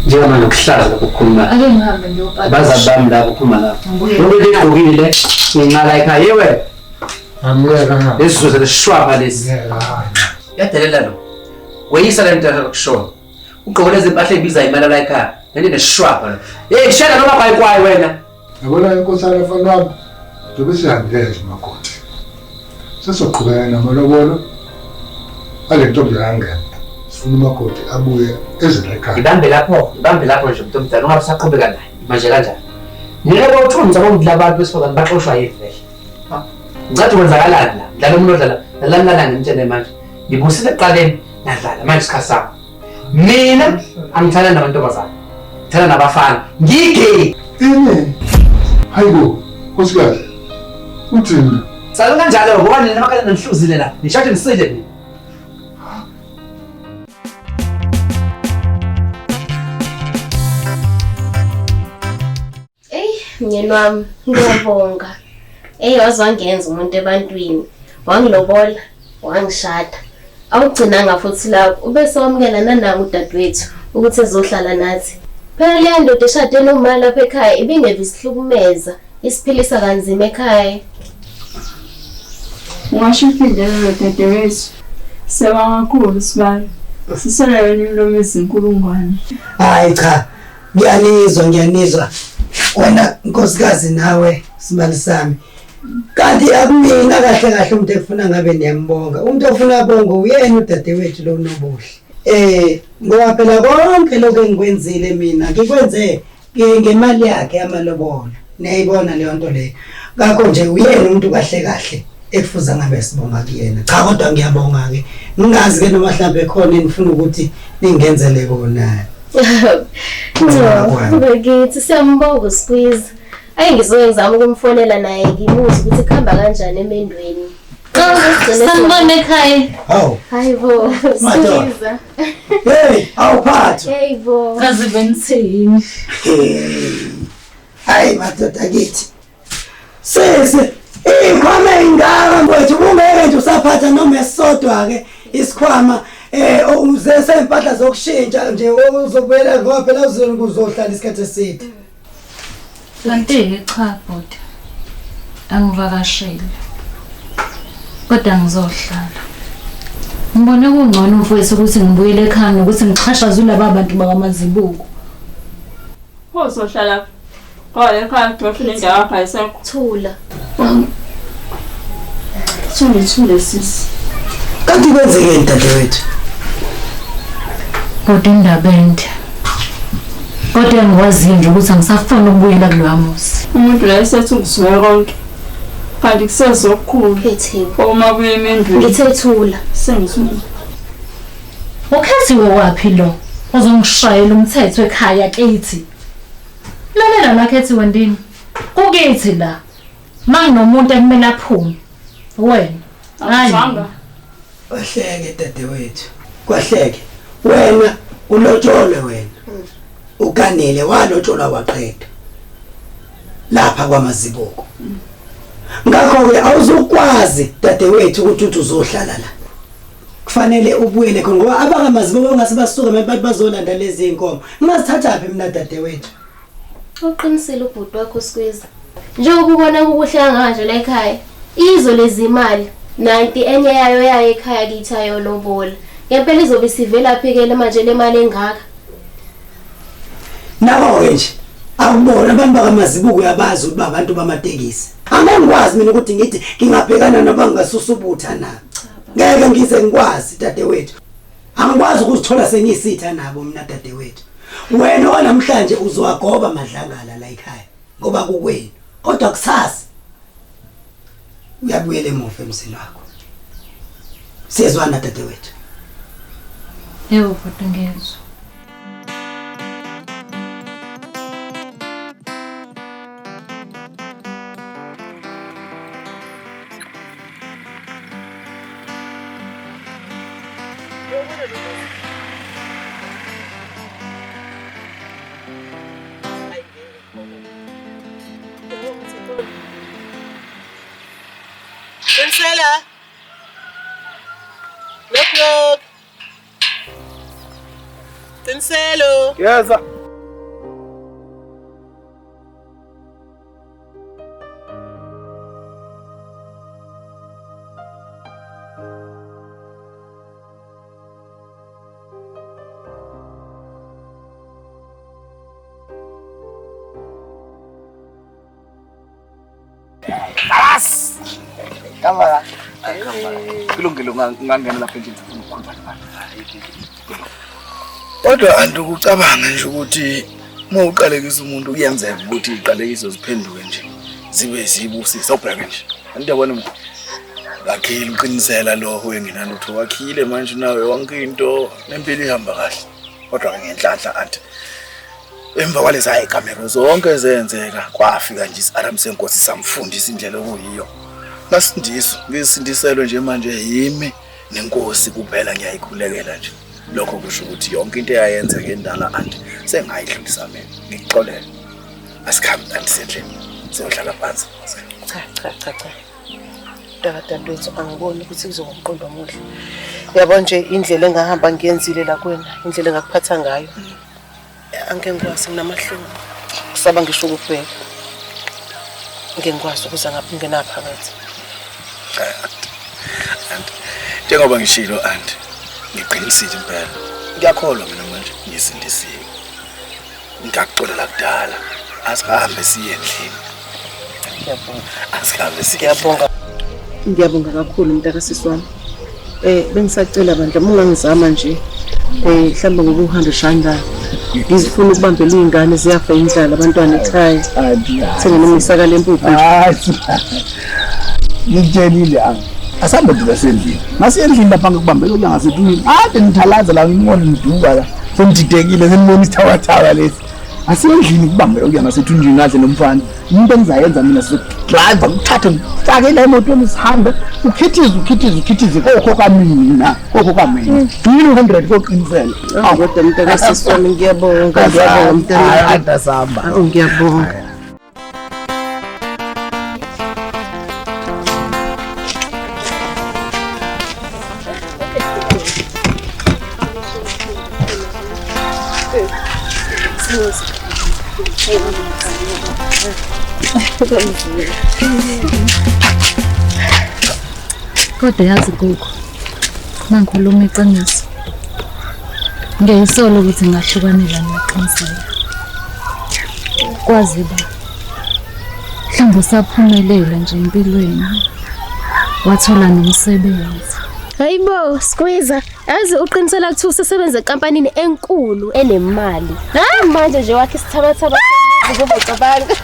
Njengamanje ukuhlaza lokhu ukukhuluma. Ake ngihambe ngiyopakisha. Abazali bami labo ukhuluma nabo. Ngibuye. Lokhu into egqokile ngenxa la ekhaya. Yewe. Angiyeka. Lesizuza lesishwaba lesi. Yadelela lo. Weyisa le nto akushona. Ugqoke lezi mpahla ezibiza imali la ekhaya. Nento nesishwaba lo. Hey, shela noma kwayikwayi wena. Yabona inkosana mfana wami. Njengoba sihambile nje makoti. Sesoqhubeka namalobolo. Ale ntombi yangena. Sifuna umakoti abuye eze la ekhaya. Ibambe lapho, ibambe lapho nje umuntu omdala ungabe usaqhubeka naye. Manje kanjani? Mina kwawuthunza ngomdla abantu besifazane baxoshwa yini vele? Ngicathi kwenzakalani la? Dlala umuntu odlala, dlalani ngimtshele manje. Ngibusile ekuqaleni nadlala manje isikhathi sami. Mina angithanda namantombazane. Ngithanda nabafana. Ngigay. Ini. Hayibo, nkosikazi. Uthini? Sala kanjalo ngoba nina makhala nanihluzile la. Nishade nisile nina. Eyi, mnyeni wami, ngiyabonga. Eyi, waze wangenza umuntu ebantwini. Wangilobola, wangishada. Awugcinanga futhi lapho, ube sewamukela nanangu udadewethu ukuthi ezohlala nathi. Phela leya ndoda eshade noma lapha ekhaya ibingeve isihlukumeza, isiphilisa kanzima ekhaya. Ungasho uphindele dadewethu. Siyabonga kakhulu sibali. Sisele wena imilomo ezinkulungwane. Hayi cha, ngiyanizwa ngiyanizwa. Wena nkosikazi nawe sibali sami. Kanti akumina kahle kahle umuntu ekufuna ngabe niyambonga. Umuntu ofuna abonge uyena udadewethu lo Nobuhle. Ngoba phela konke lokho engikwenzile mina ngikwenze ngemali yakhe yamalobolo. Niyayibona leyo nto leyo. Ngakho nje uyena umuntu kahle kahle ekufuza ngabe sibonga kuyena. Cha kodwa ngiyabonga ke. Ngingazi ke noma mhlambe khona enifuna ukuthi ningenzele kona. No, bakithi siyambonga uSqueeze. Ayi ngizoke ngizama ukumfonela naye ngibuze ukuthi kuhamba kanjani emendweni. Sanibona ekhaya. Hawu. Hayi bo, Madoda. Squeeze. Hey, awuphathwa. Hey bo. Kaze benithini? Hayi madoda kithi. Sisi, izikhwama ey'ngaka mfowethu kungeke nje usaphatha noma esisodwa ke isikhwama uze sempahla zokushintsha nje uzobuyela ngoba phela uzohlala isikhathi eside. Kanti-ke cha bhuti, angivakashile kodwa ngizohlala. Ngibone kungcono mfowethu ukuthi ngibuyele ekhaya nokuthi ngixhashazwe laba bantu bakwaMazibuko. Pho uzohlala ngoba ekhaya kudosha indawo yakho ayisekho. Thula. Thule thule sisi. Kanti kwenzekeni dadewethu? Kodwa indaba ende. Kodwa engikwaziyo nje ukuthi angisafuni ukubuyela kuloya muzi. Umuntu la esethi ukuzwe konke. Kanti kusezokukhulu. Khethiwe. Uma kuye emendweni. Ngithe thula. Sengizwile. Ukhethiwe waphi lo ozongishayela umthetho ekhaya kithi? Lalela la Khethiwe ndini. Kukithi la. Manginomuntu ekumele aphume. Wena. Hayi. Awuzwanga? Kwahleke dadewethu. Kwahleke. Wena ulotsholwe wena. Uganele walotsholwa waqeda. Lapha kwaMazibuko. Ngakho ke awuzukwazi dadewethu ukuthi uthi uzohlala la. Kufanele ubuyele khona ngoba abakaMazibuko bangase basuke manje bathi bazolanda lezi inkomo. Ngingazithatha phi mina dadewethu? Uqinisile ubhuti wakho Squeeze. Njengoba ubona kukuhle kangaka nje la ekhaya. Izo lezi imali nanti enye yayo yayo ekhaya kithi ayolobola. Ngempela izobe isivela phikele manje le mali engaka. Nabo ke nje akubona abantu bakaMazibuko uyabazi ukuthi babantu bamatekisi. Angeke ngikwazi mina ukuthi ngithi ngingabhekana noma ngingasusa ubutha na. Ngeke ngize ngikwazi dadewethu. Angikwazi ukuzithola sengiyisitha nabo mina dadewethu. Wena wanamhlanje uzowagoba madlangala la ekhaya ngoba kukwenu. Kodwa kusasa uyabuyela emuva emzini wakho. Siyezwana dadewethu. Yebo bhuti ngiyezwa. Qinisela. Knock knock. Qiniselo. Yeza. Hamba kulungile ungangena lapha endlini ufuna ukukhuluma nabantu. Kodwa anti ukucabanga nje ukuthi uma uqalekisa umuntu kuyenzeka ukuthi iqalekiso ziphenduke nje zibe zibusisa ubheke nje. Anti yabona mina wakhile uqinisela lo wengenalutho wakhile manje nawe yonke into nempilo ihamba kahle. Kodwa ke ngenhlanhla anti emva kwalezi hayigameko zonke ezenzeka kwafika nje isiaramu senkosi samfundisa indlela okuyiyo. Ngasindiswa ngisindiselwe nje manje yimi nenkosi kuphela ngiyayikhulekela nje. Lokho kusho ukuthi yonke into eyayenzeka endala anti sengayidlulisa mina. Ngikuxolele. Asikhambe anti sendlini. Siyohlala phansi. Cha cha cha cha. Mntakadadewethu angiboni ukuthi kuzoba umqondo omuhle. Yabo nje indlela engahamba ngiyenzile la kuwena, indlela engakuphatha ngayo. Angeke ngikwazi nginamahloni. Kusaba ngisho ukubheka. Ngeke ngikwazi ukuza ngapha ngenaphakathi. Anti, njengoba ngishilo anti, ngiqinisile impela. Ngiyakholwa mina manje ngisindisiwe. Ngiyakuxolela kudala. Asihambe siye endlini. Ngiyabonga. Asihambe siye. Ngiyabonga. Ngiyabonga kakhulu mntakasisi wami. Bengisacela bandla uma ungangizama nje mhlawumbe ngoba u-100 rand la. Ngizifuna ukubambela iy'ngane ziyafa indlala abantwana ekhaya. Thenge noma isaka lempuphu nje. Ngikutshelile angi. Asambe thina sendlini. Masiye endlini lapha ngikubambela uya ngasethunyini. Ade ngithalaza la ngibona ngiduka la. Sengididekile senibona isithabathaba lesi. Asiye endlini kubambela uya ngasethunjini ngadle nomfana. Into engizayenza mina sizodrive ngikuthathe ngifake la emotweni sihambe. Ukhithize ukhithize ukhithize kokho kamina. Kokho kamina. Yini 100 koqinisela. Awu kodwa mntakasisi wami ngiyabonga ngiyabonga mntanami. Ade sihamba. Awu ngiyabonga. Kodwa yazi Gugu, mangikhuluma iqiniso. Ngiyayisola ukuthi ngahlukanela noqinisela. Kwazi ba. Mhlawumbe usaphumelela nje empilweni. Wathola nomsebenzi. Hayibo, Squeezer, yazi uqinisela kuthiwa usesebenza enkampanini enkulu enemali. Manje nje wakhe isithabathaba kuba cabanga.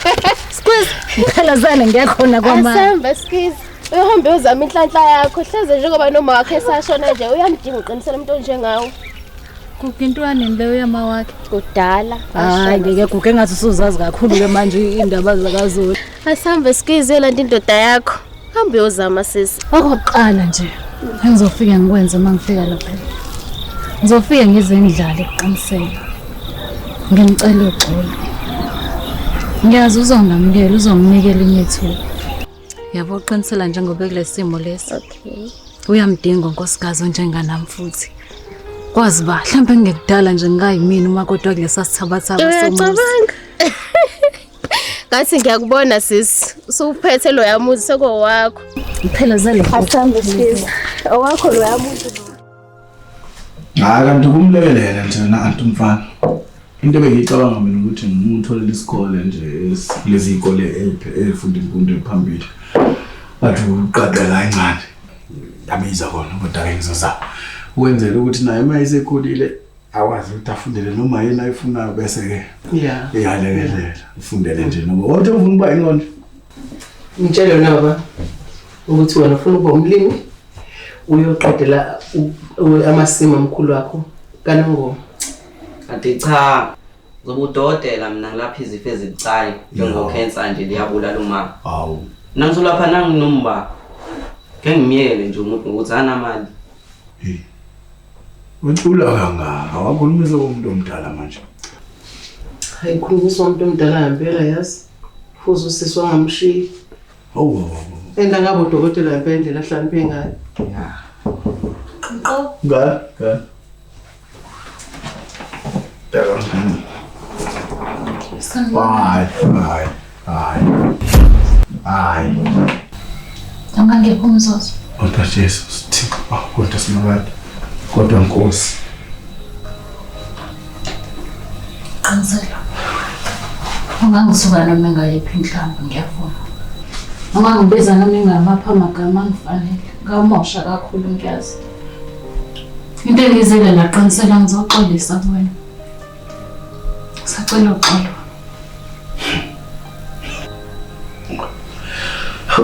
Squeeze, Phelazane ngiyakhona kwamanje. Asambe Squeeze. Uyohambe uyozama inhlanhla yakho hleze njengoba noma wakhe esashona nje uyamdinga uqinisela umuntu onjengawe. Gugu intwaneni leyo yama wakhe. Kudala. Hayi ngeke Gugu engathi usuzazi kakhulu ke manje indaba zakaZulu. Asambe Squeeze uyolanda indoda yakho. Hambe uyozama sisi. Okokuqala nje engizofika ngikwenze uma ngifika lapha. Ngizofika ngize ngidlale ekuqiniseni. Ngimcela uxolo. Ngiyazi uzongamukela uzonginika elinye ithuba. Yabo uqinisela njengoba kulesimo lesi. Okay. Uyamdinga unkosikazi onjenganami futhi. Kwazi ba mhlawumbe ngekudala nje ngingayimina uma kodwa kulesa sithabathaba somuzi. Uyacabanga? Ngathi ngiyakubona sisi. Usuphethe loya muzi sekowakho. Phelezele. Asambe sisi. Owakho loya muzi. Hayi kanti kumlekelele nje na anti umfana. Into ebengiyicabanga mina ukuthi ngimtholele isikole nje lezi izikole ezifunda imfundo ephambili. Bathi uqaqela kancane. Yabiza kona kodwa ke ngizozama. Ukwenzela ukuthi naye uma esekhulile akwazi ukuthi afundele noma yini ayifunayo bese ke Yeah. iyalekelela. Ufundele nje noma kodwa ufuna ukuba yini konje? Ngitshele wena baba ukuthi wena ufuna ukuba umlimi uyoqedela amasimu omkhulu wakho kaNongoma. Kanti cha, ngizoba udokotela mina ngilapha izifo ezibucayi njengokhensa nje liyabulala umama. Hawu. Mina ngizolapha nanginomba. Ke ngimyeke nje umuntu ngokuthi anamali. Ucula kangaka wakhulumisa umuntu omdala manje. Hayi ngikhulumisa umuntu omdala ngempela yazi. Futhi usisi wangamshiya. Hawu. Enda ngabe udokotela ngempela indlela ahlakaniphe ngayo. Nga, nga. Hayi, hayi, hayi. Hayi. Ungangephi umzuzu. Kodwa Jesu Thixo, kodwa Simakade. Kodwa Nkosi. Qinisela. Ungangisuka noma engayiphi inhlamvu ngiyavuma. Noma ngibiza noma ingamaphi amagama angifanele. Ngamosha kakhulu ngiyazi. Into engizele la Qinisela ngizoxolisa kuwena. Ngisacela uxolo.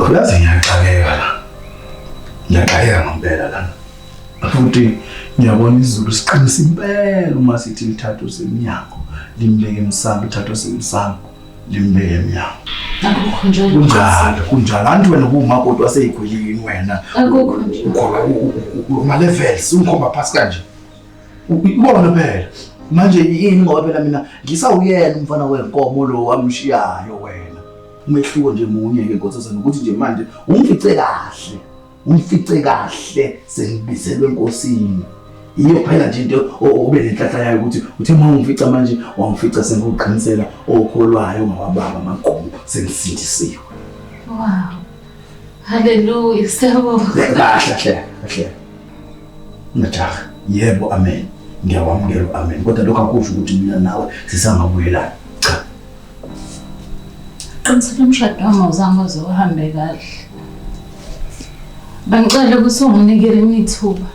Uyazi ngiyaxakeka la. Ngiyaxakeka ngempela lana. Futhi ngiyabona izulu siqinisa impela uma sithi lithatha usemnyango, limbeke emsamo, lithatha usemsamo, limbeke emnyango. Akukho nje. Kunjalo, kunjalo. Anti wena kuwumakoti waseyigwilini wena. Akukho nje. Ukhona ma-levels, ungikhomba phasi kanje. Ubona phela. Manje yini ngoba phela mina ngisawuyena umfana wenkomo lo wamshiyayo wena. Umehluko nje munye-ke nkosazana ukuthi nje manje ungifice kahle. Ungifice kahle sengibizelwe enkosini. Iyo phela nje into obe nenhlanhla yayo ukuthi uthe uma ungifica manje wangifica sengiwuqinisela okholwayo ngawababa amagugu sengisindisiwe. Wow. Hallelujah. Siyabonga. Kahle kahle kahle. Ngajaha. Yebo, amen. Ngiyawamukela amen. Kodwa lokho akusho ukuthi mina nawe sisangabuyelana. Cha. Qinisela umshado wami awuzange uze uhambe kahle. Bengicela ukuthi unginike elinye ithuba.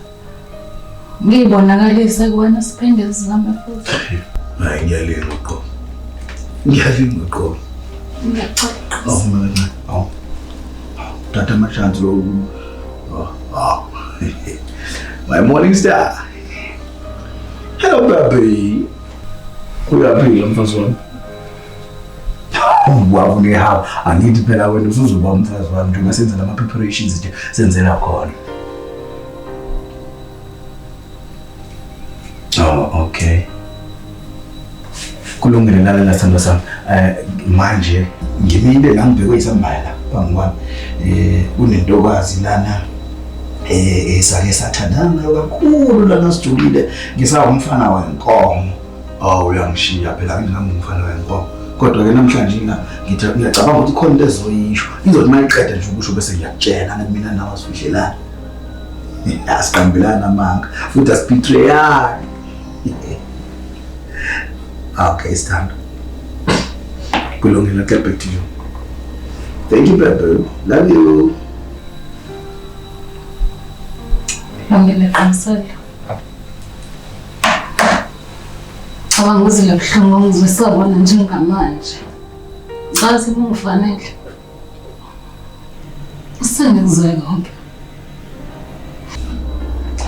Ngiyibonakalise kuwena siphinde sizame futhi. Hayi ngiyalinga uqobo. Ngiyalinga uqobo. Ngiyacela. Awu mina awu. Tata ama-chance lo. Oh. My morning star. Hello baby. Uyaphila mfazi wami? Wabu ngehawu. Angithi phela wena usuzoba umfazi wami njengoba senza lama preparations nje senzela khona. Oh, okay. Kulungile lalela sithandwa sami. Manje ngimile la ngibhekwe isambaya la phambi kwami. Kunentokazi lana esake sathandana nayo kakhulu lana sijulile ngisawumfana wenkomo. Oh, uyangishiya phela nginami umfana wenkomo. Kodwa ke namhlanje ngithi ngiyacabanga ukuthi khona into ezoyisho. Izothi mayiqeda nje ukusho bese ngiyakutshela ngathi mina nawe asifihlelana. Asiqambelana amanga futhi asibetrayani. Okay, sithando. Kulungile, I'll get back to you. Thank you, baby. Love you. Lungile Qinisela. Cabanga uzile buhlungu ongizwisa bona njengamanje. Cha sekungifanele. Sengikuzwe konke.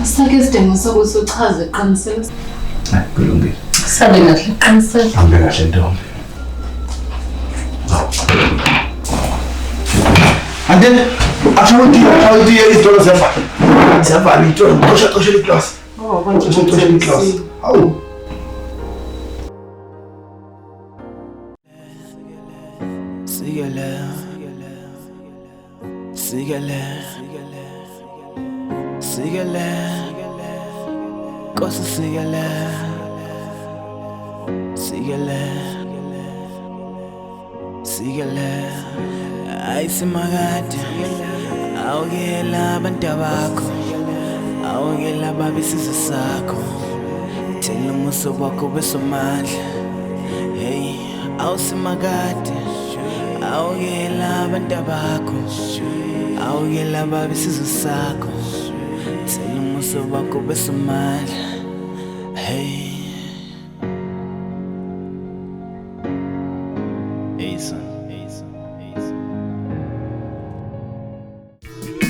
Asakho isidingo sokuthi uchaze Qinisela. Hayi, kulungile. Sabe kahle Qinisela. Hambe kahle ntombi. Antene, ashawe itiye izitolo ziyavala. Ziyavala izitolo, xosha xosha iklasi. Oh, konje Xosha xosha iklasi. Hawu. Sigele, sigele, sigele, Nkosi sigele, sigele, sigele. Ayi simakade, awukela abantu bakho, awukela baba isizwe sakho, thela umuso wakho besomandla. Hey, awusimakade, awukela abantu bakho, awukela baba isizwe sakho, thela umuso wakho besomandla. Hey. Hey son.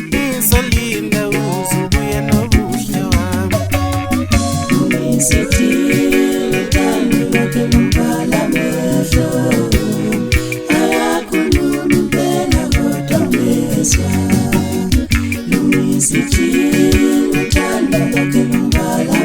Ngizolinda uzubuye nobuhle wami. Ayakhuluma impela kodwa ngezwa. Lungisithini uthando lwakhe lumbala.